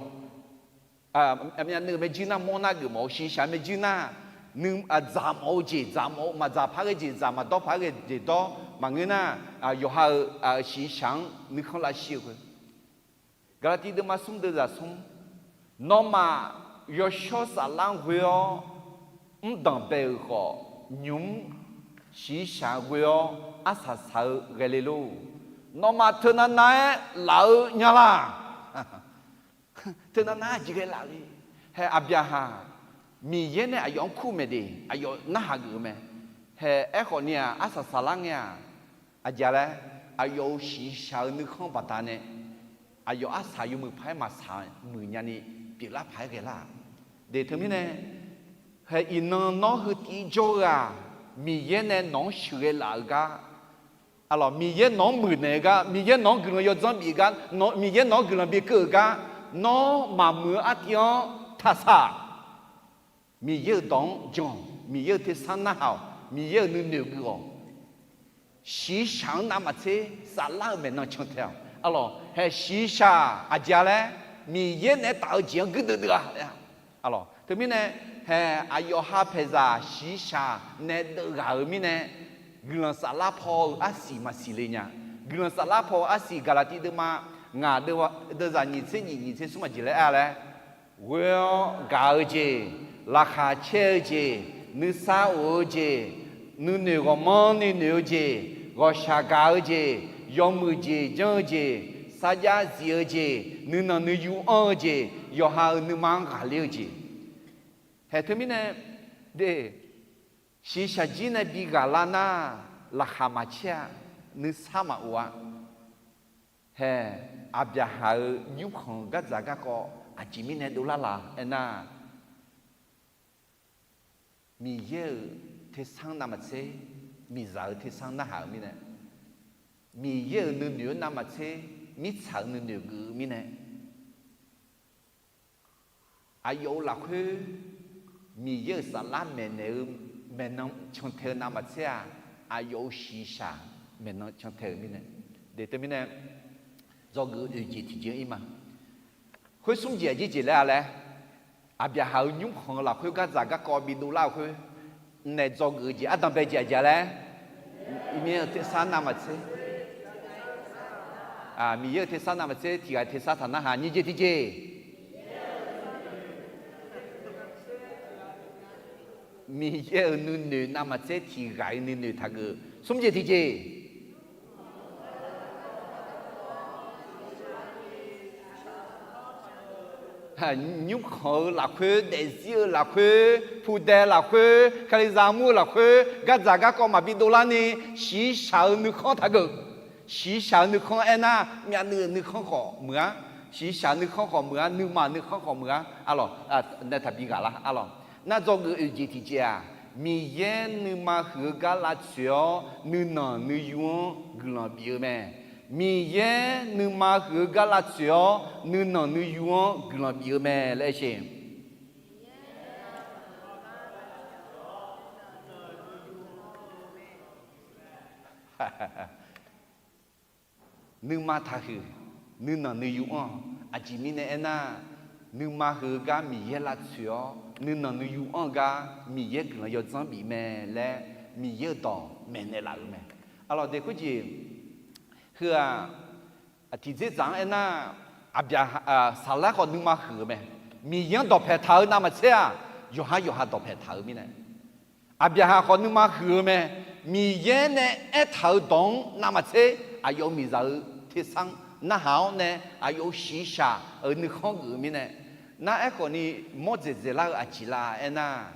Myavnuiv-euq maerjuir nar mawr nar geufmawf-eu, shiqshaq maerjuir nar dzaq mawf-eu jeq dzaq mawf-eu, maqdzaq par ghae jeq dzaq, maqdawr par ghae jeq dawr maqngeur nar, yawqha-euq shiqshaq-anr nuikhanr lavshir-eu khoer. Gaqlaqtiv deuvma smr deuvzaq smr, nawmaf yawshawr saflar-anr ghoe-awr mrdanq bae-euq khawf, nymq-mr shiqshaq-eu ghoe-awr arsaq saq-eu ghae le lor. Nawmaf teunav nav-aer laf-eu nya la? Teunav nav-aer aqjeq ghae laf le. Hae, Aqbyaqhaq Miqyaer nae aqyawf-anr kur maeq de, aqyawf narhaq geuf-eu mae. Hae, aerkhawf ni-aq, arsaq saqlar ngae-aq, aqjeq laer, aqyawf-euq shiqshaq-eu nuikhanr baqdanae aqyawf arsaq yawmuiq paq-aer maqsaq muiq nyani pyeuflar paq-aer ghae lar-aq. De teumirnae, hae, iqnan nawr heu tiv jawr-eu-aq, Miqyaer nae nawq-anr sheuqghae laf-euq gar, aqlawq, Miqyaer nawq-anr muiqnaeq-eu gar, Miqyaer nawq-anr guiqlanq yawdzanr bif-eu gar, Miqyaer nawq-anr guiqlanq bikeuv-euq gar, nawr maqmuiq-eu artiv-anr taqsaq. Miqyaer-euq dawq-anr jan-awq. Miqyaer-euq tersar narhaq-awq. Miqyaer-euq nuinoeq geuf-awq. Shiqshaq-anr navmaqtser saflar-eu maeqnan cantae-awq. Aqlawq, hae, shiqshaq aqjeq laer, Miqyaer naeq-aer taf-eu jeq-anr guirdeuv deuv-a. Aqlawq, teumirnae, hae, aqyawf ha paeqzaq shiqshaq nae deuvghaq-euq mirnae, guiqlanq saflar paw-eu arsiq maqsiq le nya. Guiqlanq saflar paw-eu arsiq Gaqlaqtiv deuvma ngaq deuvzaq nyiq tser nyiq nyiq tser smr aqjeq laer aer-a laer, ghoe-awr gaq-eu jeq, laqkhaq caer-eu jeq, nuisar of-eu jeq, nuinoeq ghawqmanrni noeq-eu jeq, ghawqshaq gaq-eu jeq, yawmuiq jeq janr-eu jeq, sarjax zif-eu jeq, nuinanq nuiyu anr-eu jeq, yawqha-euq nuima-anr ghaqler-eu jeq. Hae, teumirnae, de, shiqshaq jir nae bi ghaqlar nar, laqkhaq maqcaer-a, nuisar maqof-a. Hae, Aqbyaqhaq-euq nymrkhanq-eu gardzaq garkawv aqjeq mirnae dovlar la aernar, Miqyaer-euq tersar navmaqtser, miqzaq-euq tersar narhaq-euq mirnae, Miqyaer-euq nuinoeq-anr navmaqtser, mirtsaq-euq nuinoeq geuf-eu mirnae, aqyawf-euq lafkhoer Miqyaer-euq saflar maeqnaeq-eu maeqnan cantae-eu navmaqtser-aq, aqyawf-euq shiqshaq maeqnan cantae-euq mirnae, de teumirnae, dzawgeuf oeq jeq tiqjeq-anr ir ma. Khoer smr jeq aqjeq jeq laer-a laer, Aqbyaqhaq-euq nymrkhanq-eu lafkhoer gardzaq garkawv bidov lar-eu khoer, nae dzawgeuf-eu jeq ardanqbae jeq aqjeq laer, Miqyaer-euq tersar navmaqtser, Miqyaer-euq tersar navmaqtser tiq ghaq tersar taq narhaq nyiq jeq tiqjeq. Miqyaer-euq nuinoeq navmaqtser tiq ghaq-iq nuinoeq taqgeuf smr jeq tiqjeq. Nymrkhanq-eu lafkhoer, daefzir-eu lafkhoer, pudae lafkhoer, Kalizaq mur-eu lafkhoer, gardzaq garkawv maqbi dovlar ni, shiqshaq-eu nuikhanr taqgeuf. Shiqshaq-eu nuikhanr aernar, myavnuiv-euq nuikhanr khawf muiq-ar, shiqshaq nuikhanr khawf muiq-ar, nuima nuikhanr khawf muiq-ar, aqlawq, nae taqbi ghaq lar, aqlawq. Nar dzawgeuf oeq jeq tiqjeq-aq, Miqyaer nuima huiq-eu gar lavtsoeq-awr, nuinanq nuiyu-anr guiqlanq bif-eu mae. Miqyaer nuima huiq-eu gar lavtsoeq-awr, nuinanq nuiyu-anr guiqlanq bif-eu mae laer aer sheq. Nuima taqhuiq, nuinanq nuiyu anr-awq. Aqjeq mirnae aernar, nuima huiq-eu gar Miqyaer lavtsoeq-awr, nuinanq nuiyu anr-eu gar Miqyaer guiqlanq yawdzanr bif mae laer Miqyaer-euq dawq maeqnaeq laf-euq mae. Aqlawq de khoerjeq, heu-aq, tiqdzerdzaq-anr aernar, Aqbyaqhaq, Saqlaer khawf nuima huiq-eu mae. Miqyaer-anr dawqpaeq taq-eu navmaqtser-aq, yawqhar yawqha dawqpaeq taq-eu mirnae, Aqbyaqhaq khawf nuima huiq-eu mae. Miqyaer nae aertaq-euq dawq-anr navmaqtser, aqyawf-euq miqzaq-eu tersar narhaq-awr nae, aqyawf-euq shiqshaq-euq nuikhanr geuf-eu mirnae, nar aerkhawf ni mawr dzaeqdzaeq lar-eu aqjeq la aernar,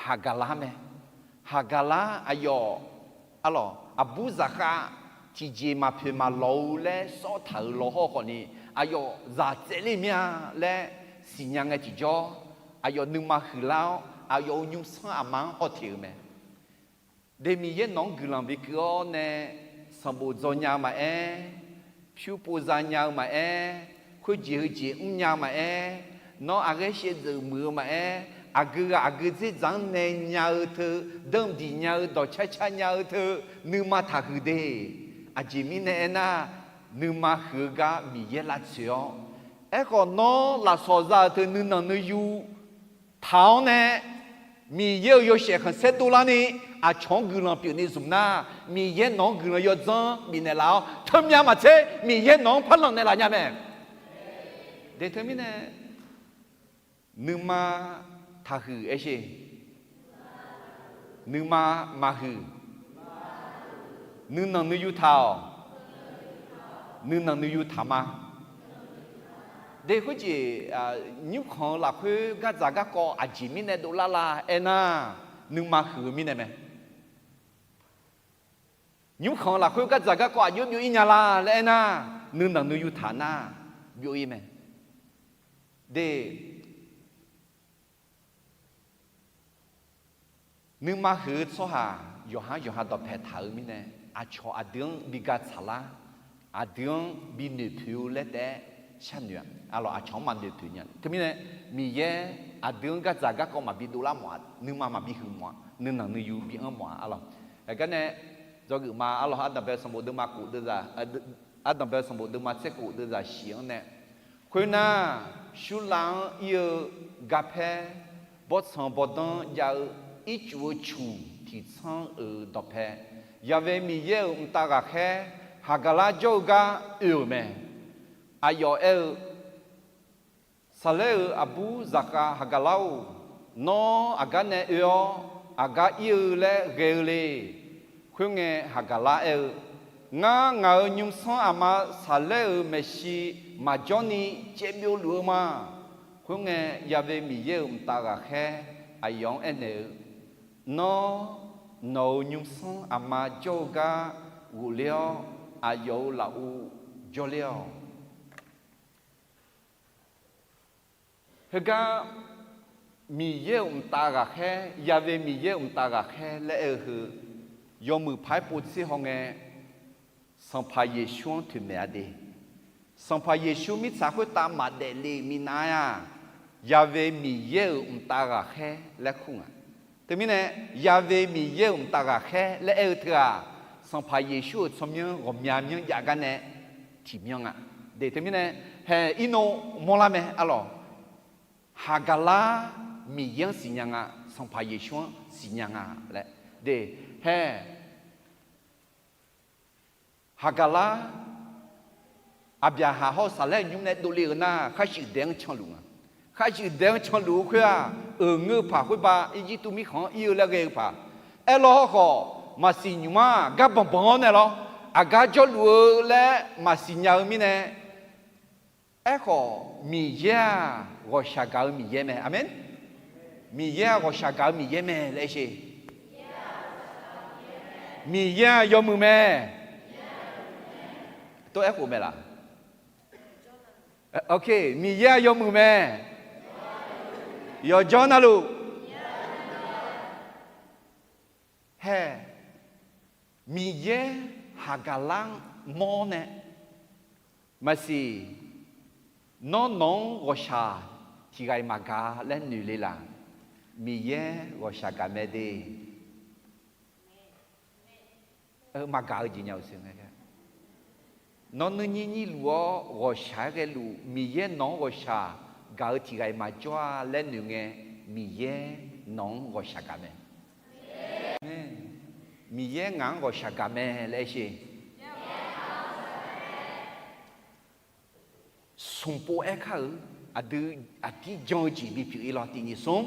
Haqgaqlar mae. Haqgaqlar aqyawf, aqlawq, aqbur zaqkhav tiqjeq maqpoeq maqlawq-eu laer sawr taq-euq lawhawr khawf ni, aqyawf zaq tsaevler mir-a laer siqnya ngae tiqjawr, aqyawf nuima huiqlar-awr, aqyawf-euq nymrsanr aqma-anr hawteq-euq mae. De Miqyaer nawq-anr guiqlanq bikeuv-awr nae, sanqbof dzaw nya-eu maqaer, pyur pov za nya-eu maqaer, khoerjeq heujeq mrnya-eu maqaer, nawr aqghaer shaevdzeuf muiq-eu maqaer, aqgeu ghaq aqgeu dzerdzaq-anr nae nya-eu teu, danqdiq nya-eu dawqcar car nya-eu teu, nuima taqhuiq de. Aqjeq mirnae aernar, nuima huiq-eu gar Miqyaer lavtsoeq-awr, aerkhawf nawr lafsawq za-euq teu nuinanq nuiyu taq-awr nae, Miqyaer-euq yawshaef khanqsaer dovlar ni, aqcawq-anr guiqlanq pyeuf ni zmq nar, Miqyaer nawq-anr guiqlanq yawdzanr bifnaeq laf-awr, teumya maqtser Miqyaer nawq-anr par lanq naeqlaf nya mae. De teumirnae, nuima taqhuiq aer sher. Nuima maqhuiq. Nuinanq nuiyu taq-awq. Nuinanq nuiyu taq ma. De khoerjeq, nymrkhanq-eu lafkhoer gardzaq garkawv aqjeq mirnae dovlar la aernar, nuima huiq-eu mirnae mae. Nymrkhanq-eu lafkhoer gardzaq garkawv aqjox byov-ir nya la laer aernar, nuinanq nuiyu taq nar, byov-ir mae. De, nuima huiq-eu tsawrhaq yawqha-anr yawqha dawqpae taq-eu mirnae, aqcawq aqdui-anr bi ga tsaqlar, aqdui-anr bi noeqpoeq-eu laer taef-aer sharnoeq-a. Arlawq, aqcawq-anr maqnoeqpoeq nya. Teumirnae, Miqyaer aqdui-anr gardzaq garkawv maqbi dovlar mawf-a, nuima maqbi huiq mawf-a, nuinanq nuiyu bi anr mawf-a. Arlawq, heugar nae dzawgeuf ma. Arlawq, Ardanqbae sanqbof deuvma khof deuvzaq, Ardanqbae sanqbof deuvma tser khof deuvzaq shif-anr nae, khoernar, Surlav-anr ir-eu garpaer bawrtsanq bawrdanr jav-eu ircuf-eu cuq tiqtsanr-euq dawqpae, Yaqve Miqyaer-euq mqtav ghaqkhaer Haqgaqlar jawr-eu gar oe-euq mae. Aqyawf aer-eu, Saqlaer-euq aqbur zaqkhav Haqgaqlar-or, nawr aqgar nae oe-awr aqgar ir-eu laer ghae-eu le. Khoerngae, Haqgaqlar aer-eu, Ngar, ngaq-euq nymrsanr aqma Saqlaer-euq maeqshi maqjawr ni caevbyov luf-eu ma. Khoerngae, Yaqve Miqyaer-euq mqtav ghaqkhaer aqyawf-anr aernaeq-eu, Nawr, nawq-euq nymrsanr aqma jawr-eu gar ghofler-awr, aqyawf-euq lafov jawrler-awq. Heugar Miqyaer-euq mqtav ghaqkhaer, Yaqve Miqyaer-euq mqtav ghaqkhaer laer aer-eu heu, yawmuiq paq-aer povtser hawngae, Sanqpaq Yeqsur-anr toeqmaeq-a de. Sanqpaq Yeqsur mirtsaq khoertav maqdaef le-euq minav-aer-aq, Yaqve Miqyaer-euq mqtav ghaqkhaer laer kur nga. Teumirnae, Yaqve Miqyaer-euq mqtav ghaqkhaer laer aer-eu teu-aq, Sanqpaq Yeqsur-euq tsawrmyanr ghawqmya myanr jav gar nae tiqmyanr nga. De teumirnae, hae irnov mawrlar mae. Arlawq, Haqgaqlar Miqyaer-anr siqnya nga, Sanqpaq Yeqsur-anr siqnya nga laer. De, hae Haqgaqlar, Aqbyaqhaq hawr-eu Saqlaer nymr nae dovle-euq nar, kharshuif daef-anr canluf nga. Kharshuif daef-anr canluf-eu khoer-aq, euq ngeur-eu paq khoerbav Irjirtuv mirkhanq-anr ir-eu laer ghae-eu paq. Aerlawr hawrkhawf, maqsiq nymq-anr gar banqbanq-awr nae lawr, aqgar jawrluf-eu laer maqsiq nya-eu mirnae, Aerkhawf, Miqyaer-aq, ghawqshaq gaq-eu Miqyaer mae. Aqmeq. Miqyaer-aq, ghawqshaq gaq-eu Miqyaer mae laer aer sher. Miqyaer-aq, yawmuiq mae. Tov-aer khof mae laf? Ok, Miqyaer-aq, yawmuiq mae. Yawqjawr navluf. Hae, Miqyaer Haqgaqlar-anr mawr nae, maqsiq, nawr nawq-anr ghawqshaq tiq ghaq-iq maqgaq laer noeq le laf? Miqyaer ghawqshaq gaq mae de. Maqgaq-eu jeq nya-euq siq ngae. Nawr nuirnyir nyir luf-awr ghawqshaq-aer ghae luf, Miqyaer nawq-anr ghawqshaq gaq-eu tiq ghaq-iq maqjawr-a laer noeq ngae, Miqyaer nawq-anr ghawqshaq gaq mae. Miqyaer ngaq-anr ghawqshaq gaq mae laer aer sher. Smq pov aer kar-euq, aqdui aqdir jan-eu jeq bipyeuf-ir lawr tiq nyiq smr.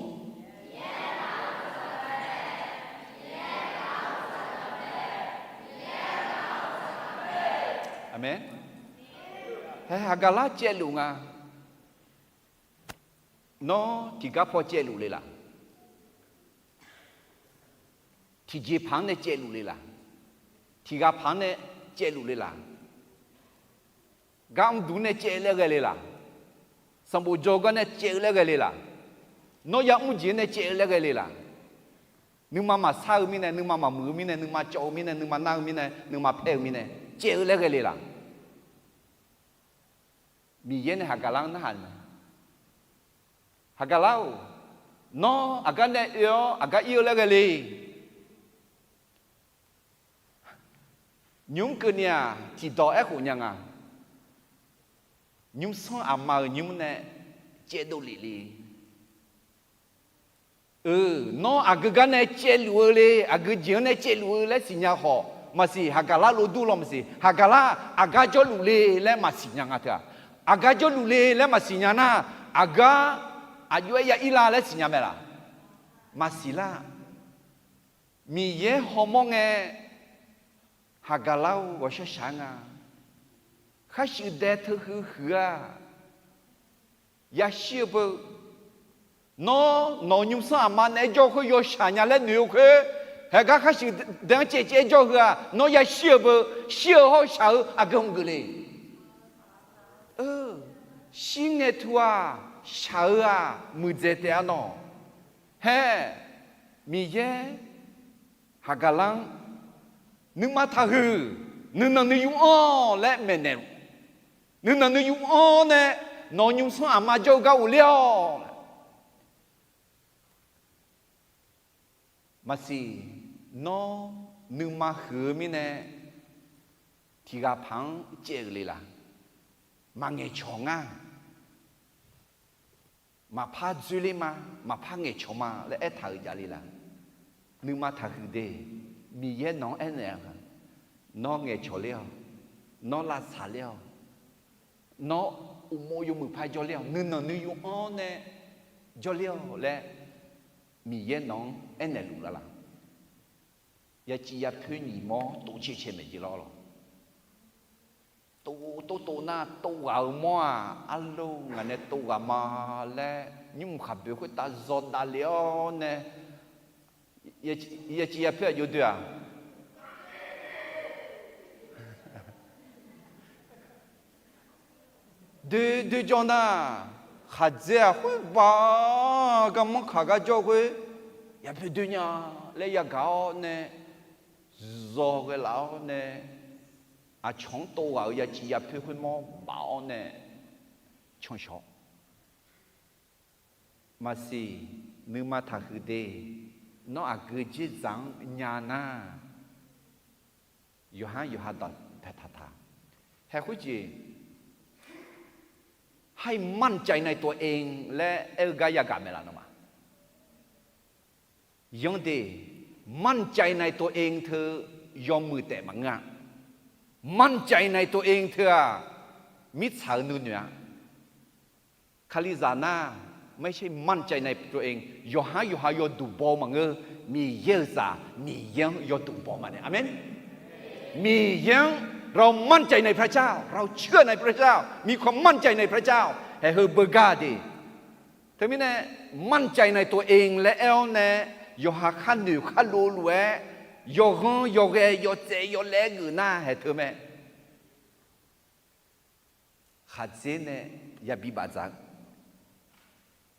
Aqmeq. Hae, Haqgaqlar caevluf nga. Nawr tiqgar paw caevluf le laf? Tiqjeqpaq-anr nae caevluf le laf? Tiqghaq paq-anr nae caevluf le laf? Gar mrduq nae caev laer ghae le laf? Sanqbof jawr gar nae caev-eu laer ghae le laf? Nawr yamr jeq nae caev-eu laer ghae le laf? Nuima maqsar-eu mirnae, nuima maqmuiq-eu mirnae, nuima cawv-eu mirnae, nuima nar-eu mirnae, nuima paer-eu mirnae, caev-eu laer ghae le laf? Miqyaer nae Haqgaqlar-anr narhaq-eu mae. Haqgaqlar-or, nawr aqgar nae oe-awr aqgar ir-eu laer ghae le. Nymq-mr keuvni-aq, tiqdawq aerkhof nya nga. Nymrsanr aqma-euq nymr nae caevdov lef le. Eu, nawr aqgeu gar nae caevluf-eu le, aqgeu jeq-anr nae caevluf-eu laer siqnya khawf maqsiq, Haqgaqlar lov dur law maqsiq. Haqgaqlar aqgar jawrluf le laer maqsiq nya nga teu-aq, aqgar jawrluf le laer maqsiq nya nar, aqgar aqjox-aer ya ir la laer siqnya mae laf? Maqsiq lar. Miqyaer hawmawr ngae, Haqgaqlar-or, ghawqshaq shaq-aer nga. Khar shuif dae teu huiq huiq-aq, yashir-eu beu. Nawr nawq-eu nymrsanr aqma naeq-aer jawr-eu khoer yawshaq nya laer noeq-eu khoer, haegar khar shuif dae-anr caev caev-aer jawr-eu heu-aq, nawr yashir-eu beu. Shir-eu hawr-eu shaq-eu aqgeu hmq geuf le. Shir ngae tu-aq, shaq-eu-aq muiqdzaeq taef-a nawq. Hae, Miqyaer Haqgaqlar-anr, nuima taqhuiq, nuinanq nuiyu anr laer maeqnaeq-eu, nuinanq nuiyu anr nae nawq-eu nymrsanr aqma jawr-eu gar ghofler-awq. Maqsiq, nawr nuima huiq-eu mirnae, tiqghaq paq-anr caev-euq le laq? Maqngaeqcawq ngar. Maqpar dzoerler ma, maqpar ngaeqcawq ma laer aertaq-euq javle laq? Nuima taqhuiq de. Miqyaer nawq-anr aernaeq-a, nawr ngaeqcawq ler-awq, nawr lavtsaq ler-awq, nawr uqmov yawmuiq par jawrler-awq, nuinanq nuiyu anr nae jawrler-awq laer Miqyaer nawq-anr aernaeq luf laf laq? Yaciv yapoer nyiq mawr tov cae cae maeq jeq lawr lawq. Tov tov tov nar tov ghaq-eu mawr-aq, arlor ngaq nae tov ghaq ma laer nymr mq khaqboeq khoertav zawdav le-awr nae, yaciv yapoer aqjox doe-aq, doe doe jawr nar, khaqdzer-aq khoer ba, garmanr kaq gar jawr khoer, yapoer doe nya laer yagaq-awr nae, zawghae laf-awr nae, aqcawq-anr tov ghaq-euq yaciv yapoer khoermawr baf-awr nae canshawq. Maqsiq, nuima taqhuiq de. Nawr aqgeu dzerzaq-anr nya nar, yawqha-anr yawqha dawq paeqtaq taq. Hae khoerjeq, ให้มั่นใจในตัวเอง laer aer-eu gar yagaq maeq laf nawmaf? Yanr de, มั่นใจในตัวเอง teu yawmuiq taef maqngeur-a. มั่นใจในตัวเอง teu-aq, mirtsaq-eu nuinoeq-a. Kalizaq nar, ไม่ใช่มั่นใจในตัวเอง, yawqhar yawqha yawduq baw maqngeur, Miqyaer-euq zaq, Miqyaer-anr yawduq baw maqnaeq. Aqmeq. Miqyaer-anr เรามั่นใจในพระเจ้า, เราเชื่อในพระเจ้า, มีความมั่นใจในพระเจ้า haeq heu beugar de. Teumirnae, มั่นใจในตัวเอง laer aer-awr nae, yawqha khar noeq khar lov luf-aer, yawghanr yawghae yawtsaev yawlaev geuf nar haeq teu mae. Khaqdzer nae yabi bafdzaq-eu,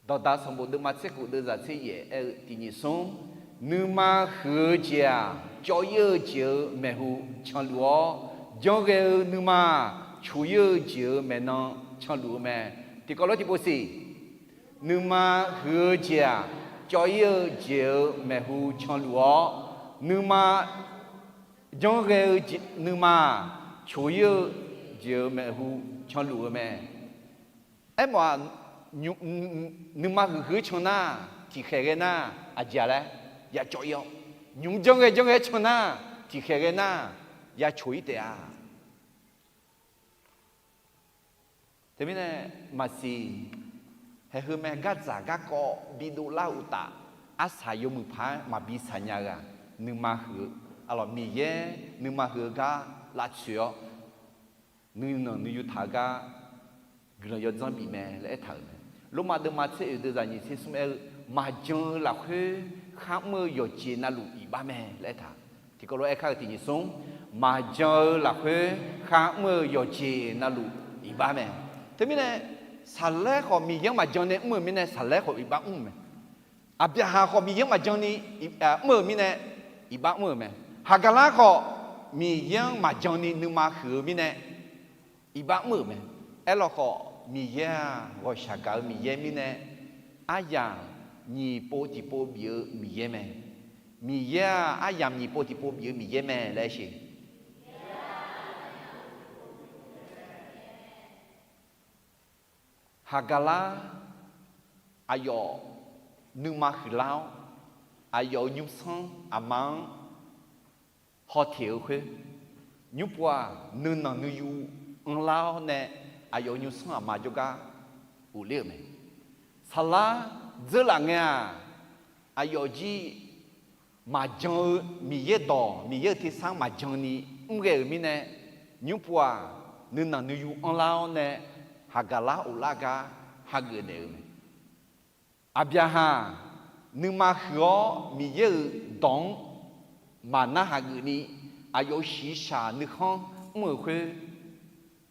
Dawqdaq sanqbof deuvma tser khof deuvzaq tser yaef aer-eu tiq nyiq smr, nuima huiq-eu jeq-aq, cawv-ir-eu jeq-euq maeqhu canluf-awr, janrghae-eu nuima-aq, coq-ir-eu jeq-euq maeqnan canluf-eu mae. Tiqkawv lof tiqpov siq, nuima huiq-eu jeq-aq, cawv-ir-eu jeq-euq maeqhu canluf-awr, nuima janrghae-eu nuima-aq, coq-ir-eu jeq-euq maeqhu canluf-eu mae. Aermawf-aq, nuima huiqhuiq-eu can nar, tiqkhaeq ghae nar, aqjeq-a laer ya cawv-ir-awr, nymq-mr janrghae janrghae-aer can nar, tiqkhaeq ghae nar, ya coq-ir taef-a. Teumirnae maqsiq, haeq heu mae, gardzaq garkawv bidov lar-eu uqtaf, arsaq yawmuiq paq-aer maqbi saqnya-eu-aq, nuima huiq-eu, aqlawq Miqyaer nuima huiq-eu gar lavtsoeq-awr, nuinanq nuiyu taq-eu gar guiqlanq yawdzanr bif mae laer aertaq-euq mae. Lormav deuvma tser oeq deuvzaq nyiq tser smr aer-eu, maqjan-eu lafkhoer kharmr-eu yawqjeq navluf iqbax mae laer aertaq. Tiqkawv lof-aer kar-eu tiq nyiq smr, maqjan-eu lafkhoer kharmr-eu yawqjeq navluf iqbax mae. Teumirnae, saqlaer khawf Miqyaer-anr maqjan nae mr-euq mirnae saqlaer khawf iqbax mr-euq mae. Aqbyaqhaq khawf Miqyaer-anr maqjan ni mr-euq mirnae iqbax mr-euq mae. Haqgaqlar khawf Miqyaer-anr maqjan ni nuima huiq-eu mirnae iqbax mr-euq mae. Aerlawkhawf Miqyaer-aq, ghawqshaq gaq-eu Miqyaer mirnae, aryamq nyiq pov tiqpov bif-eu Miqyaer mae. Miqyaer-aq, aryamq nyiq pov tiqpov bif-eu Miqyaer mae laer aer sheq. Haqgaqlar, aqyawf nuima huiqlar-awr, aqyawf-euq nymrsanr aqma-anr hawteq-eu khoer, nymr pov-aq nuinanq nuiyu anrlar-awr nae, aqyawf-euq nymrsanr aqma jawrgar ghofler-euq mae. Saqlar dzeurlaf ngae-aq, aqyawf jir maqjan-eu Miqyaer dawq, Miqyaer-euq tersar maqjan ni mr ghae-euq mirnae, nymrpov-aq, nuinanq nuiyu anrlar-awr nae, haqgaqlar of lar gar hageuf naeq-eu mae. Aqbyaqhaq nuima huiq-awr Miqyaer-euq dawq-anr maqnar hageuf ni, aqyawf-euq shiqshaq nuikhanr mr-euq khoer,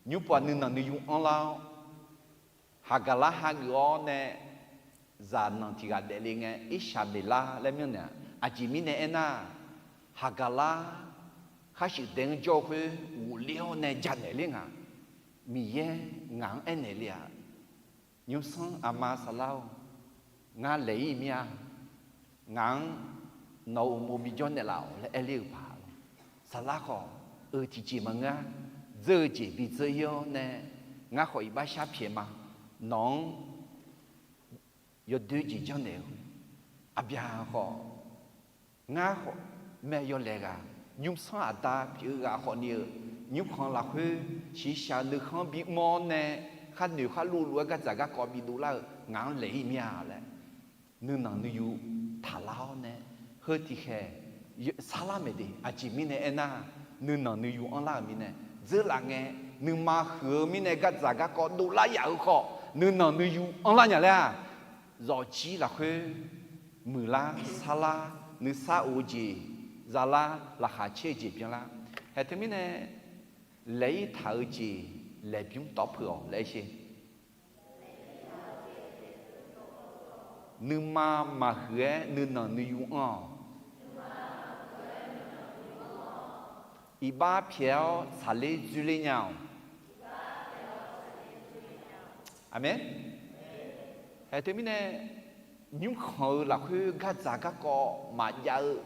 nymrpov-aq nuinanq nuiyu anrlar-awr, haqgaqlar hageuf-awr nae, zaqnanq tiq ghaq daefle ngae, Irshaqmeqlar laer myanrnaeq-a. Aqjeq mirnae aernar, haqgaqlar khar shuif dae-anr jawr-eu khoer ghofler-awr nae janaeq ler nga. Miqyaer ngaq-anr aernaeq le-aq, nymrsanr aqma saflar-or, ngar laeq-ir mir-a. Ngaq-anr nawq-euq uqmov bijawr naeqlaf-awq laer aer ler-euq paq-a. Saflar khawf, eu tiqjeq maqngeur-a. Dzeur-eu jeq bidzeur-ir-awr nae, ngar khawf iqbax shar pyaeq ma. Nawq-anr yawdoer jeq janrnaeq-eu, aqbyaqhaq khawf, ngar khawf, mae yawlaeq ghaq, nymrsanr aqda pyeuf-eu ghaq khawfni-eu, nymrkhanq lafkhoer shiqshaq-eu nuikhanr bimr-awr nae, khar noeq khar luvluf-aer gardzaq garkawv bidov lar-eu ngaq-anr laeq-ir mir-a laer, nuinanq nuiyu taqlar-awr nae, heu tiqkhaeq sarlar maeq de. Aqjeq mirnae aernar, nuinanq nuiyu anrlar-euq mirnae, dzeurlaf ngae, nuima huiq-eu mirnae gardzaq garkawv dovlar yaf-eu khawf, nuinanq nuiyu anrlar nya laer-aq, zawqjir lafkhoer muiqlar sarlar, nuisar of-eu jeq zalar, laqkhaq caer-eu jeq byanlar. Haeq teumirnae, laeq-ir taq-eu jeq laeqbymr tawv peuq-awq laer sher. Nuima maqhuiq-aer nuinanq nuiyu anr-awq. Iqbax pyaeq-awr tsaqler dzoerler nya-awq. Aqmeq. Haeq teumirnae, nymrkhanq-eu lafkhoer gardzaq garkawv maqjav-eu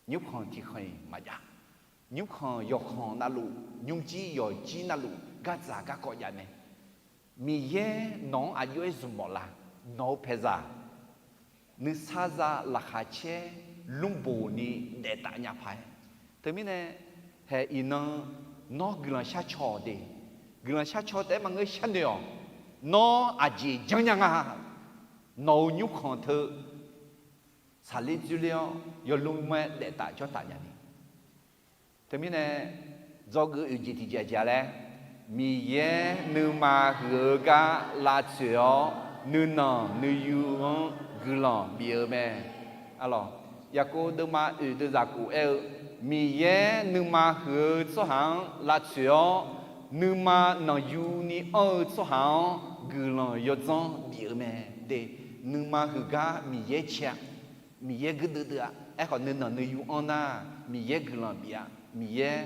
nymrkhanq tiqkhanq-iq maqjav. Nymrkhanq yawqkhanq navluf, nymrjir yawqjir navluf gardzaq garkawv jav mae. Miqyaer nawq-anr aqjox-aer zmq mawf la? Nawq-eu paeqzaq, nuisar za laqkhaq caer lmrboq ni daef taf nya paq-aer. Teumirnae, haeq iqnan nawr guiqlanq shar caw-awq de. Guiqlanq shar caw taef-aer maqngeur sharnoeq-awq. Nawr aqjeq janrnya nga. Nawq-euq nymrkhanq teu tsaqler dzoerler-awr yawlmr-aer daef taf jawr taf nya ni. Teumirnae, dzawgeuf oeq jeq tiqjeq aqjeq-a laer, Miqyaer nuima huiq-eu gar lavtsoeq-awr, nuinanq nuiyu-anr guiqlanq bif-eu mae. Arlawq, Yaqkov deuvma oeq deuvzaq kof aer-eu, Miqyaer nuima huiq-eu tsawrhaq-anr lavtsoeq-awr, nuima nanqyuni anr-eu tsawrhaq-anr guiqlanq yawdzanr bif-eu mae. De, nuima huiq gar Miqyaer cae-a. Miqyaer guirdeuv deuv-a. Aerkhawf, nuinanq nuiyu anr nar, Miqyaer guiqlanq bif-a. Miqyaer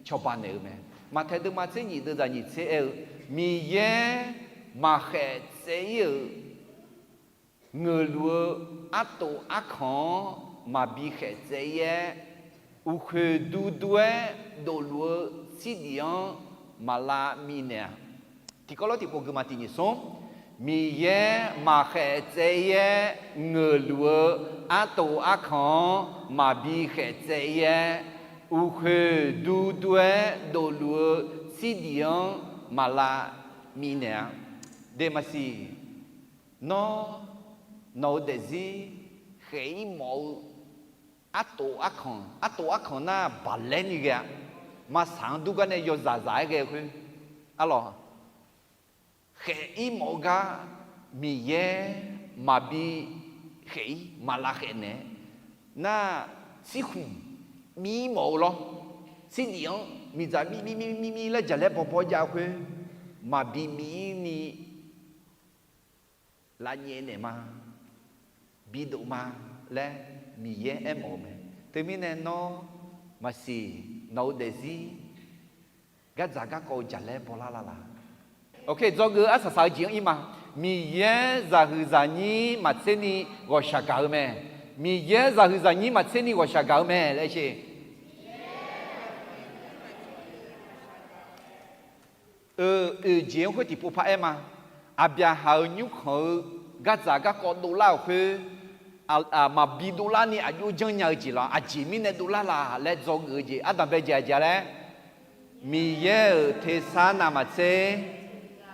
cawba naeq-eu mae. Maqtaeq deuvma tser nyiq deuvzaq nyiq tser aer-eu, Miqyaer maqkhaeq tsaev-ir-euq ngeuqluf-eu artof arkanq-anr maqbi khaeq tsaev-ir-aer, uqkhoeq duidui-aer dofluf-eu tsirdiq-anr maqlav minaeq-a. Tiqkawv lawr tiqpov guima tiq nyiq smr. Miqyaer maqkhaeq tsaev-ir-aer ngeuqluf-eu artof arkanq-anr maqbi khaeq tsaev-ir-aer, uqkhoeq duidui-aer dofluf-eu tsirdiq-anr maqlav minaeq-a. Deqmaqsiq, nawr nawq-eu daefzir khaeq-ir mawf-eu artof arkanq, artof arkanq nar baqlaer ni ghae-a. Maqsaq-anr dur gar nae yawzaq zaq-aer ghae-eu khoer, arlawq, khaeq-ir mawf-eu gar Miqyaer maqbi khaeq-ir maqlav khaeq naeq-aer nar, tsirkhmq mir mawf-eu lawr, tsirdiq-anr miqdzaq mir mir mir mir mir laer jaqlaer bawbaw jav-eu khoer maqbi mir ni lavnyaev naeq ma, bidof ma laer Miqyaer aermawf-eu mae. Teumirnae nawr maqsiq, nawq-eu daefzir gardzaq garkawv-eu jaqlaer bawlar lala. Ok, dzawgeuf arsaq saq-eu jeq-anr ir ma. Miqyaer zaqhuiq zaqnyir maqtser ni ghawqshaq gaq-eu mae. Miqyaer zaqhuiq zaqnyir maqtser ni ghawqshaq gaq-eu mae laer sher. Eu, oeq jeq-anr khoer tiqpov par-aer ma. Aqbyaqhaq-euq nymrkhanq-eu gardzaq garkawv dovlar-euq khoer, maqbi dovlar ni aqjox janrnya-eu jeq lawr, aqjeq mirnae dovlar laf laer dzawgeuf-eu jeq ardanqbae jeq aqjeq-a laer, Miqyaer-euq tersar navmaqtser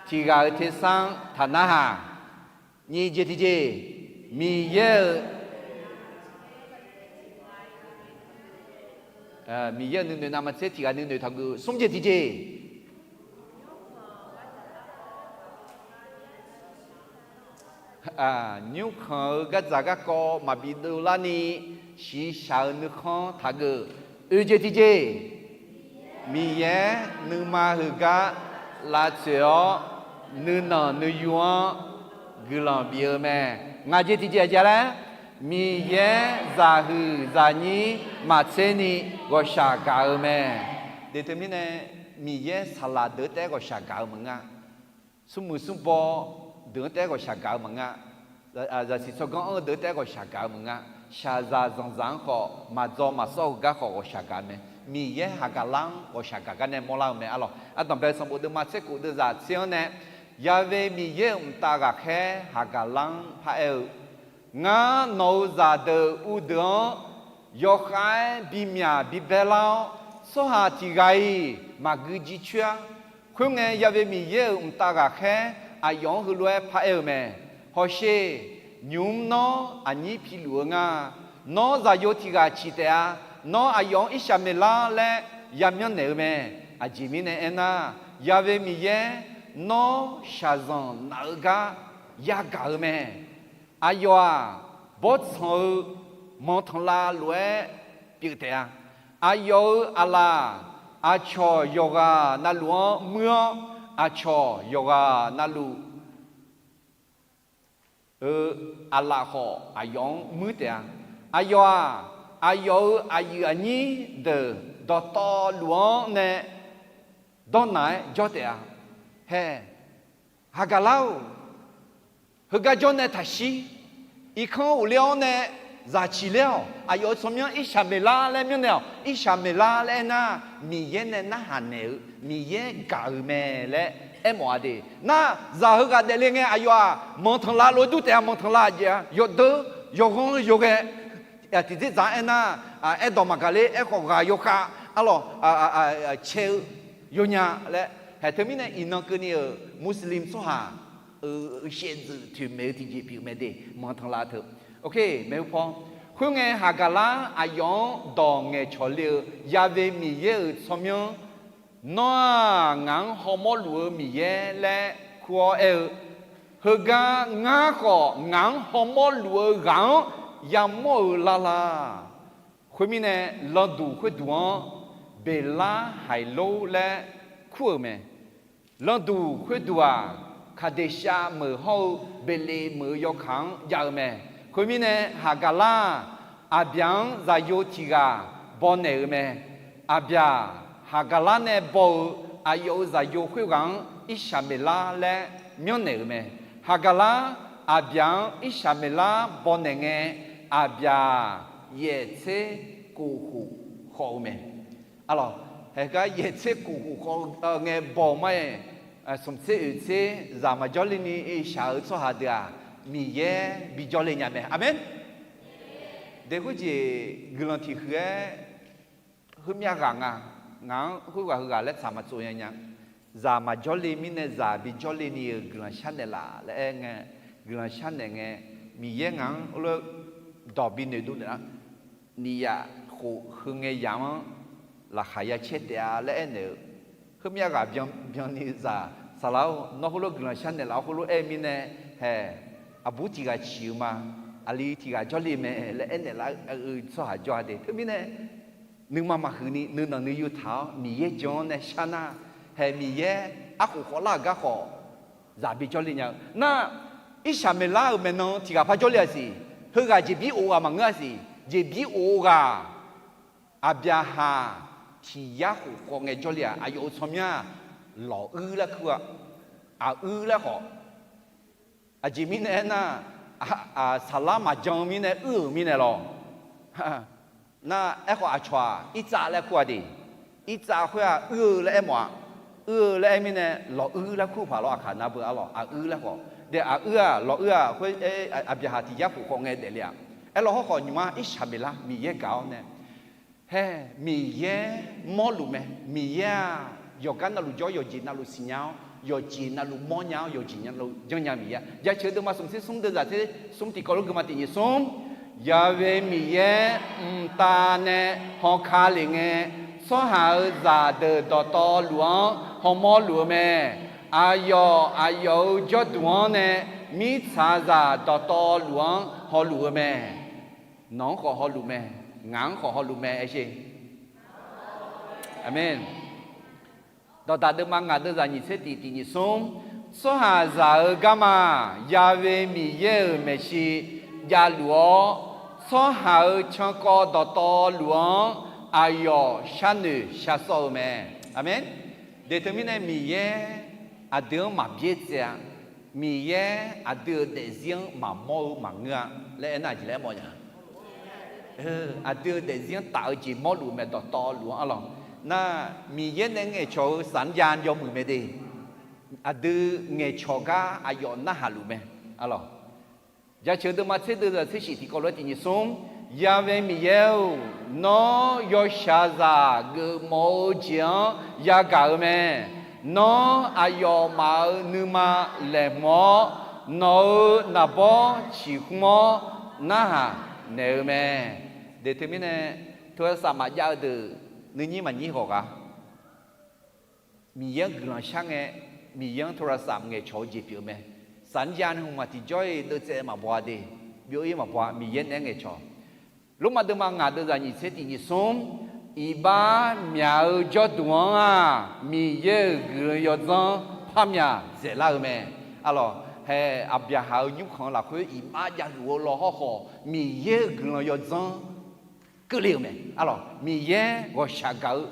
tiq ghaq-euq tersar-anr taqnarhaq. Nyiq jeq tiqjeq, Miqyaer-euq Miqyaer-euq nuinoeq navmaqtser tiq ghaq nuinoeq taqgeuf. Smr jeq tiqjeq. Nymrkhanq-eu gardzaq garkawv maqbi dovlarni, shiqshaq-eu nuikhanr taqgeuf. Oeq jeq tiqjeq. Miqyaer nuima heugar lavtsoeq-awr, nuinanq nuiyu-anr guiqlanq bif-eu mae. Ngaq jeq tiqjeq aqjeq laer, Miqyaer zaqhuiq zaqnyir maqtser ni ghawqshaq gaq-eu mae. Deq teumirnae, Miqyaer saqlaq deuq-anr taef-aer ghawqshaq gaq-eu maqngeur-a. Smrmuiq smrbaw deuq-anr taef-aer ghawqshaq gaq-eu maqngeur-a. Zaqsiq tsawrganr anr-eu deuq-anr taef-aer ghawqshaq gaq-eu maqngeur-a. Shaqzaq zanqzaq-anr khawf, maqdzaw maqsawr-eu gar khawf ghawqshaq gaq-eu mae. Miqyaer haqgaqlar-anr ghawqshaq gaq gar nae mawrlar-eu mae arlawq. Ardanqbae sanqbof deuvma tser khof deuvzaq tser-anr nae, Ya've Miqyaer-euq mqtav ghaqkhaer haqgaqlar-anr paraer-eu, Ngar nawq-euq zaqdeuq uvdeuq-anr yawkhav-aer bimyaq bibae lar-awr, tsawrhaq tiq ghaq-iq maqgui jircoer-ar. Khoerngae, Ya've Miqyaer-euq mqtav ghaqkhaer aqyawf-anr heulof-aer paraer-eu mae. Hawsher, nymq-mr nawr aqnyir piluf-eu nga. Nawr zaqyo tiq ghaq ciq taef-a. Nawr aqyawf-anr Irsaqmeqlar laer yamyanr naeq-eu mae. Aqjeq mirnae aernar, Ya've Miqyaer nawr shaqzanq naq-eu gar yagaq-eu mae. Aqyawf-aq, bawrtsanq-eu manqtanqlav lof-aer pyeuf taef-a. Aqyawf-euq aqlaf aqcawq yawqghaq navluf-anr muir-awr, aqcawq yawqghaq navluf-eu aqlaf khawf aqyawf-anr muir taef-a. Aqyawf-aq, aqyawf-euq aqyuif aqnyir deuq dawqtawvluf-anr nae dawrnaq-aer jawr taef-a. Hae, haqgaqlar-or, heugar jawr nae taqshir. Irkanr ghofler-awr nae zaq ciq ler-awq. Aqyawf-euq tsawrmyanr Irsaqmeqlar laer myanrnaeq-awq. Irsaqmeqlar laer aernar, Miqyaer nae narhaq naeq-eu, Miqyaer gaq-euq mae laer aermawf-a de. Nar, zaq heughaq daefle ngae aqyawf-aq manqtanqlav lof-aer dur taef-a. Manqtanqlav jeq-a yawdeur, yawghanr yawghae, tiqdzerdzaq-anr aernar, aerdawq maqgaq ler, aerkhawf ghaq yawkhav arlawq cae-eu yawnya laer. Haeq teumirnae iqnan keuvni-euq Muslim tsawrhaq-euq shaevdzeuf toeqmaeq-eu tiqjeq pyeuf mae de. Manqtanqlav teu. Oke, maeqhu paw. Khoerngae, haqgaqlar aqyawf-anr dawq ngaeqcawq le-eu Ya've Miqyaer-euq tsawrmyanr, Nawr-aq, ngaq-anr hawmawr luf-eu Miqyaer laer kur-awr aer-eu, Heugar ngar khawf ngaq-anr hawmawr luf-eu ghaq-anr yamawr-eu lar la. Khoermirnae, landuq khoerduq-anr Beqlarhaiqlor laer kur-euq mae. Landuq khoerduq-aq, Kaqdeqshav meuq hawr-eu Beqleq meuq-eu yawkaq-anr jav-eu mae. Khoermirnae, haqgaqlar-aq, Aqbyaq-anr zaqyo tiq ghaq bawnaeq-euq mae. Aqbyaq, haqgaqlar nae baw-eu aqyawf-euq zaqyo khoerghaq-anr Irsaqmeqlar laer myanrnaeq-euq mae. Haqgaqlar, Aqbyaq-anr Irsaqmeqlar bawnaeq ngae, Aqbyaq yaeq tser kof khof khawf-eu mae. Arlawq, haeqgar yaeq tser kof khof khawf ngae baw-eu ma-aer, smq tser oeq tser zaq maqjawr le ni shaq-eu tsawrhaq deuq-aq, Miqyaer bijawr le nya mae. Aqmeq. Daeqkhoer jeq guiqlanq tiq huiq-aer heumyav ghaq nga. Ngaq-anr khoerghaq heughaq laer tsaq maqtsov nya nya. Zaq maqjawr le mirnae zaq bijawr le ni-euq guiqlanq sharnaeq laf laer aer ngae, guiqlanq sharnaeq ngae, Miqyaer ngaq-anr lof dawq binoeq dov naeq lar. Nyiq yaf khof heu ngae yaf-anr laqkhaq ya caer taef-a laer aernaeq-eu, heumyav ghaq byan byan ni zaq saqlaq-or, nawr heulof guiqlanq sharnaeq laf-awr heulof aer-eu mirnae, haeq, aqbur tiq ghaq ciq-eu ma, aqli tiq ghaq jawrle mae laer aernaeq lar-eu tsawrhaq jawr-a de. Teumirnae, nuima maqhuiq ni nuinanq nuiyu taq-awr Miqyaer jan-anr nae shar nar, haeq, Miqyaer arkhof khawvlar-euq gar khawf zaq bijawr le nya-eu nar, Irsaqmeqlar-euq maeqnan tiq ghaq par jawrle aqsiq, heughaq jeqbir of-eu ghaq maqngeur aqsiq, jeqbir of-eu ghaq Aqbyaqhaq tiq yar khof khawf ngae jawrle-aq, aqyawf-euq tsawrmyanr-aq, lawquir laer kur-a. Aquir laer khawf. Aqjeq mirnae aernar, saqlar maqjan-eu mirnae uir-euq mirnae lawq. Nar, aerkhawf aqcawq-aq irtsav laer kur-a de. Irtsav khoer-aq uir-eu laer aermawf-a. Uir-eu laer aer mirnae lawquir laer kur paq lawr, aqkaq nar beu arlawq, aquir laer khawf. De aquir-aq lawquir-aq khoer, Aqbyaqhaq tiq yar khof khawf ngae daefle-aq. Aerlawq hawrkhawf nymq-mr Irsaqmeqlar Miqyaer gaq-awr nae Hae, Miqyaer mawrluf mae. Miqyaer-aq, yawqgar navluf jawr, yawqjeq navluf siqnya-awr, yawqjeq navluf mawrnya-awr, yawqjeq navluf janrnya Miqyaer-a. Jaceuq deuvma smq tser smr deuvzaq tser smr tiqkawv lof geuma tiq nyiq smr. Ya'we Miqyaer mqtav nae hawka lef ngae, tsawrhaq-euq zaqdeuq dawqtawvluf-anr hawmawr luf-eu mae. Aqyawf aqyawf-euq jawrduq-anr nae mirtsaqzaq dawqtawvluf-anr hawluf-eu mae. Nawq-anr khawf hawluf mae. Ngaq-anr khawf hawluf mae, aer sher. Aqmeq. Dawqdaq deuvma ngaq deuvzaq nyiq tser tiq tiq nyiq smr, tsawrhaqzaq-euq garma, Ya'we Miqyaer-euq maeqshi javluf-awr, tsawrhaq-euq cankawv dawqtawvluf-anr aqyawf sharnoeq sharsawr-eu mae. Aqmeq. Deq teumirnae Miqyaer aqdui-anr maqbyaer tsaev-a. Miqyaer aqdui-euq daefzir-anr maqmawr-eu maqngeur-a laer aernar, aqjeq laer aermawf nya. Aqdui-euq daefzir-anr taf-eu jeq mawrluf mae, dawqtawvluf-anr arlawq. Nar, Miqyaer nae ngaeqcawq-eu saqnjav yawmuiq mae de. Aqdui ngaeqcawq gar aqyawf narhaq luf mae, arlawq. Jaceuq deuvma tser deuvzaq tser shif tiqkawv lof-aer tiq nyiq smr, Ya'we Miqyaer-or, nawr yawshaqzaq geufmawf-eu jeq-anr yagaq-eu mae. Nawr aqyawfmaf-euq nuima laeqhmq-awr, nawq-euq naqbawr ciqkhmr-awr narhaq naeq-eu mae. Deq teumirnae, โทรศัพท์ maqjav-eu deuq nuinyir maqnyir hawq ghaq. Miqyaer-anr guiqlanq shar ngae, Miqyaer-anr โทรศัพท์ ngaeqcawq-eu jeq pyeuf-eu mae. Saqnjav nae hmq maq tiqjawr-iq deuvtsaev maqbaw-a de. Byov-ir maqbaw-a, Miqyaer naeq-aer ngaeqcawq. Lormav deuvma ngaq deuvzaq nyiq tser tiq nyiq smr, iqbax myaq-eu jawrduq-anr-aq, Miqyaer-euq guiqlanq yawdzanr par myaq dzaeqlar-eu mae. Arlawq, hae, Aqbyaqhaq-euq nymrkhanq lafkhoer iqbax javluf-eu law hawrkhawf, Miqyaer-euq guiqlanq yawdzanr keuvle-euq mae. Arlawq, Miqyaer ghawqshaq gaq-eu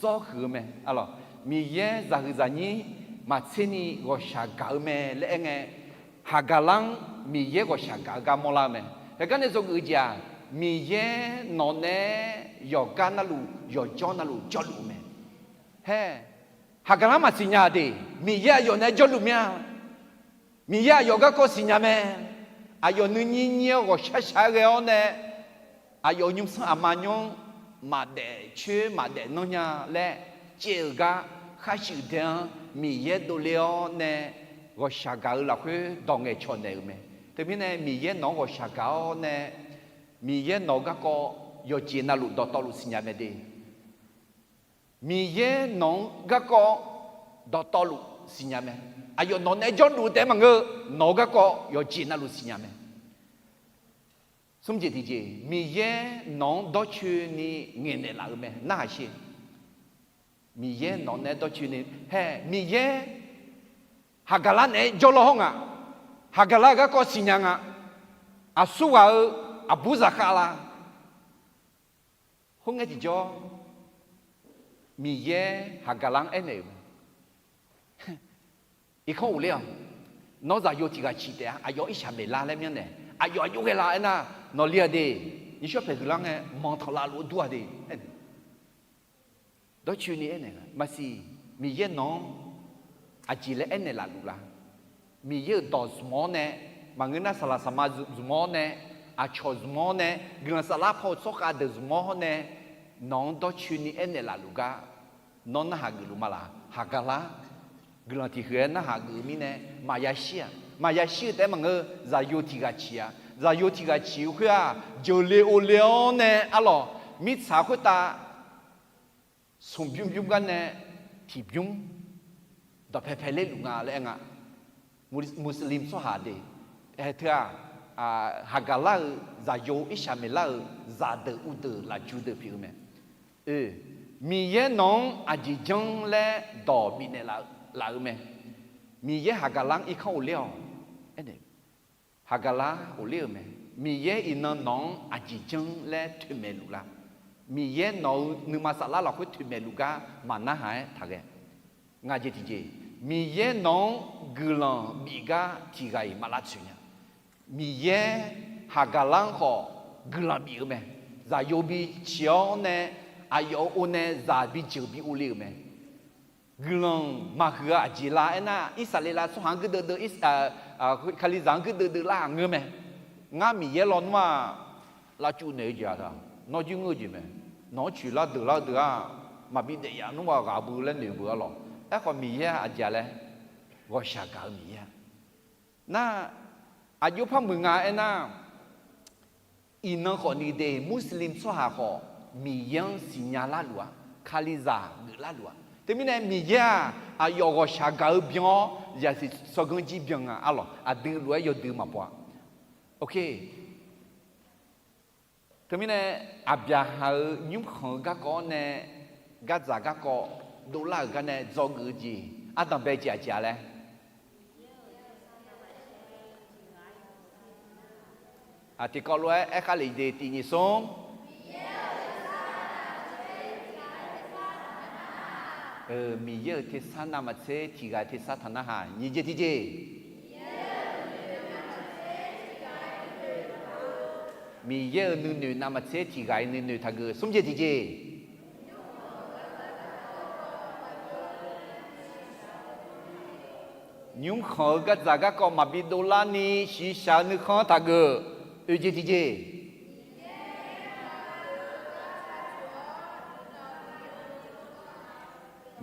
zawr huiq-eu mae. Arlawq, Miqyaer zaqhuiq zaqnyir maqtser ni ghawqshaq gaq-eu mae laer aer ngae, Haqgaqlar-anr Miqyaer ghawqshaq gaq-eu gar mawrlar-eu mae. Haegar nae dzawgeuf-eu jeq-aq, Miqyaer nawq nae yawqgar navluf yawqjawr navluf jawrluf-eu mae. Hae, Haqgaqlar maqsiqnya de, Miqyaer aqyawf nae jawrluf mir-a. Miqyaer aqyawf garkawv siqnya mae. Aqyawf nuinyir nyir-awr ghawqshaq shaq-aer ghae-awr nae, aqyawf nymrsanr aqma nymr maqdaef coer maqdaef nanr nya laer caev-euq gar, khar shuif dae-anr Miqyaer dovle-awr nae ghawqshaq gaq-eu lafkhoer dawq ngaeqcawq naeq-euq mae. Teumirnae Miqyaer nawq-anr ghawqshaq gaq-awr nae, Miqyaer nawq-eu garkawv yawqjeq navluf dawqtawvluf siqnya mae de. Miqyaer nawq-anr garkawv dawqtawvluf siqnya mae. Aqyawf nawq nae jawrluf-eu taef-aer maqngeur, nawq-eu garkawv yawqjeq navluf siqnya mae. Smr jeq tiqjeq, Miqyaer nawq-anr dawrcoeni ngaeqnaeq laf-eu mae, narhaq sher. Miqyaer nawq nae dawrcoeni, hae, Miqyaer Haqgaqlar naeq-aer jawrlaw hawr nga. Haqgaqlar-eu garkawv siqnya nga. Aqsurghaq-eu aqbur zaqkhav la. Khoerngae tiqjawr, Miqyaer Haqgaqlar-anr aernaeq-euq mae. Irkanr ghofler-awq. Nawr zaqyo tiq ghaq ciq taef-a. Aqyawf irshaq maeqlar laer myanrnaeq. Aqyawf aqjox ghae la aernar, nawq li-a de. Nishawr paeq huiqlar ngae manqtanqlav luf-eu dur-a de. Dawrcoeni aernaeq-a, maqsiq, Miqyaer nawq-anr aqjeq laer aernaeq laf luf la? Miqyaer-euq dawq zmq-awr nae, maqngeur nar saqlaq saqma zmq-awr nae, aqcawq zmq-awr nae, guiqlanq saflar paw-eu tsawrkhav deuq zmq-awr nae, nawq-anr dawrcoeni aernaeq laf luf gar, nawr narhaq geuf luf ma laq? Haqgaqlar guiqlanq tiq huiq-aer narhaq geuf-eu mirnae, maqya shir-aq. Maqya shir-eu taef-aer maqngeur, zaqyo tiq ghaq ciq-a. Zaqyo tiq ghaq ciq-eu khoer-aq, jeuqle ovle-awr nae arlawq, mirtsaq khoertav smq bymr bymr gar nae tiq bymr dawqpae pae ler luf nga laer aer nga. Muslim tsawrhaq de, ae teu-aq, Haqgaqlar-euq zaqyo Irsaqmeqlar-euq zaqdeuq uvdeuq lafju deuq pyeuf-eu mae. Oe, Miqyaer nawq-anr aqjeq janr laer dawq bifnaeq laf-eu mae. Miqyaer Haqgaqlar-anr irkanr ghofler-awq. Aernaeq, Haqgaqlar ghofler-euq mae. Miqyaer iqnan nawq-anr aqjeq janr laer toeqmaeq luf la? Miqyaer nawq-eu nuima saflar lafkhoer toeqmaeq luf gar maqnarhaq-aer taqghae. Ngaq jeq tiqjeq, Miqyaer nawq-anr guiqlanq bif gar tiq ghaq-iq maqlavtsoeq nya. Miqyaer Haqgaqlar-anr khawf guiqlanq bif-eu mae. Zaqyo biciq-awr nae, aqyawf-euq or nae zaq bijeuq bi ovle-euq mae. Guiqlanq maqhuiq-eu aqjeq la aernar, Irsaqleqlav tsawrhaq-anr guirdeuv deuv, Kalizaq-anr guirdeuv deuv lar-aq ngeur mae. Ngar Miqyaer lawnmr-aq, lavcuf naeq-eu jeq-aq taq, nawr jir ngeur-eu jeq mae. Nawq-anr coeqlar deuqlar-eu deuq-aq, maqbi daef yaf nmr-aq ghaq bui laer noeq beu-a lawq. Aerkhawf Miqyaer-aq aqjeq-a laer, ghawqshaq gaq-eu Miqyaer-a. Nar, aqjox par muiq nga aernar, Iqnan khawfni de, Muslim tsawrhaq khawf Miqyaer-anr siqnya larluf-a, Kalizaq geuflarluf-a. Teumirnae Miqyaer-aq aqyawf ghawqshaq gaq-eu byan-awr zaqsiq tsawrganr jir byan nga. Arlawq, aqdui lof-aer yawdui maqbaw-a. Teumirnae Aqbyaqhaq-euq nymrkhanq-eu garkawv-awr nae gardzaq garkawv dovlar-euq gar nae dzawgeuf-eu jeq ardanqbae jeq aqjeq-a laer, aq tiqkawv lof-aer aerkhar lef de, tiq nyiq smr. Miqyaer-euq tersar navmaqtser tiq ghaq-eu tersar taq narhaq. Nyiq jeq tiqjeq, Miqyaer-euq nuinoeq navmaqtser tiq ghaq-iq nuinoeq taqgeuf. Smr jeq tiqjeq, nymrkhanq-eu gardzaq garkawv maqbi dovlarni shiqshaq-eu nuikhanr taqgeuf. Oeq jeq tiqjeq,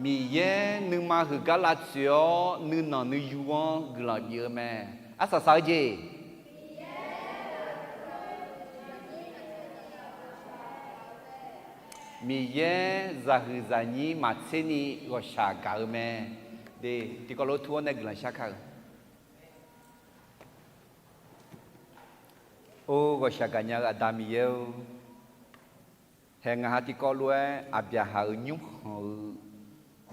Miqyaer nuima huiq gar lavtsoeq-awr nuinanq nuiyu-anr guiqlanq bif-eu mae. Arsaq saq-eu jeq, Miqyaer zaqhuiq zaqnyir maqtserni ghawqshaq gaq-eu mae. De, tiqkawv lof-aer tur-awr nae guiqlanq shar kar-eu. Or, ghawqshaq gaqnya-eu Aqda Miqyaer-or, hae ngaq ha tiqkawv lof-aer Aqbyaqhaq-euq nymrkhanq-eu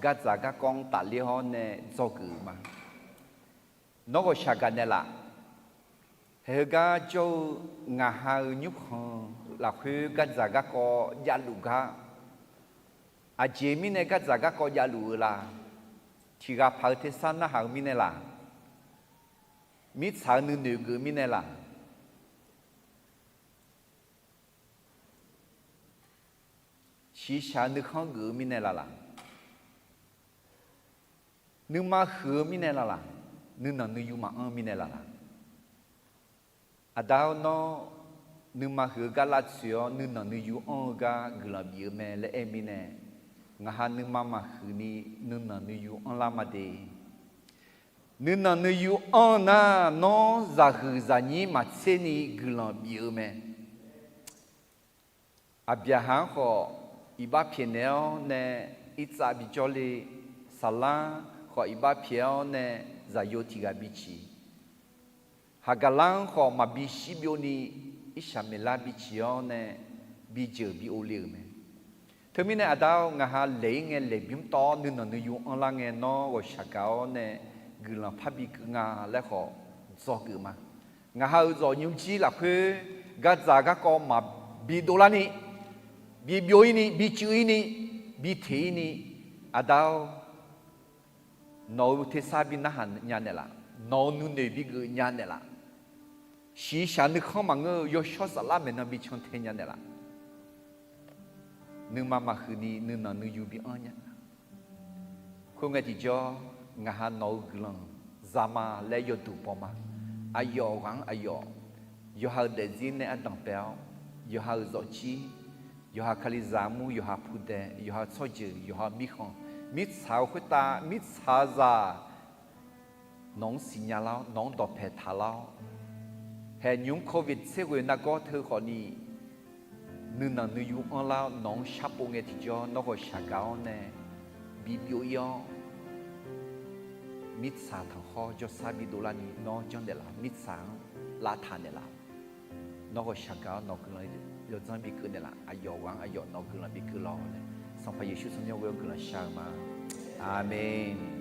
gardzaq garkawv-anr tafler-awr nae dzawgeuf-euq ma. Nawr ghawqshaq gaqnaeq laf. Hae heugar jawr-eu ngaq ha-euq nymrkhanq lafkhoer gardzaq garkawv javluf gar, aqjeq mirnae gardzaq garkawv javluf-eu la? Tiq ghaq paq-eu tersar narhaq-eu mirnae laq? Mirtsaq-eu nuinoeq geuf-eu mirnae laq? Shiqshaq-eu nuikhanr geuf-eu mirnae laq laq? Nuima huiq-eu mirnae laq laq? Nuinanq nuiyu maqanr-eu mirnae laq laq? Aqda-or, nawr nuima huiq-eu gar lavtsoeq-awr nuinanq nuiyu anr-eu gar guiqlanq bif-eu mae laer aer-eu mirnae, ngaq ha nuima maqhuiq ni nuinanq nuiyu anrlar ma de. Nuinanq nuiyu anr-eu nar, nawr zaqhuiq zaqnyir maqtserni guiqlanq bif-eu mae. Aqbyaqhaq-anr khawf iqbax pyaeqnaeq-awr nae irtsav bijawr le. Saqlar-anr khawf iqbax pyaeq-awr nae zaqyo tiq ghaq biciq. Haqgaqlar-anr khawf maqbi shirbyovni Irsaqmeqlar biciq-awr nae bijeuq bi ov le-euq mae. Teumirnae Aqda-or, ngaq ha laeq-ir ngae laeqbymr tawv-awr nuinanq nuiyu anrlar ngae nawr ghawqshaq gaq-awr nae guiqlanq parbi keuv nga laer khawf dzawgeuf ma. Ngaq ha-euq zawf nymrjir lafkhoer gardzaq garkawv maqbi dovlarni, bi byov-ir ni, bi cuiv-ir ni, bi teq-ir ni, Aqda-or, nawq-euq tersar bi narhaq nya naeq laf? Nawq-euq nuinoeq bi geuf nya naeq laf? Shiqshaq nuikhanr maqngeur-eu yawshawr saflar maeqnan bi cantae nya naeq laf? Nuima maqhuiq ni nuinanq nuiyu bi anr nya. Khoerngae tiqjawr, ngaq ha nawq-euq guiqlanq zama laer yawduq baw ma. Aqyawf ghaq-anr aqyawf, yawqha-euq daefzir nae ardanq bae-awr, yawqha-euq zawfjir, yawqha Kalizaq armur, yawqha pudae, yawqha tsawrjeuq, yawqha mirkhanq, mirtsaq-eu khoertav mirtsaqzaq nawq-anr siqnya lar-awr, nawq-anr dawqpae taq lar-awr, haeqnymr Covid tser ghoeq nargawr teu khawfni, nuinanq nuiyu anrlar-awr nawq-anr sharpov ngae tiqjawr nawr ghawqshaq gaq-awr nae bi byov-ir-awr, mirtsaq tanqkhawr jawrsar bi dovlarni nawr janrnaeq laf? Mirtsaq-anr lavtaq naeq laf? Nawr ghawqshaq gaq-awr nawq guiqlanq yawdzanr bi keuv naeq laf? Aqyawf ghaq-anr aqyawf nawq guiqlanq bi keuv lawr laer, Sanqpaq Yeqsur tsawrmyanr ghoe-awr guiqlanq shar-eu ma. Aqmeq.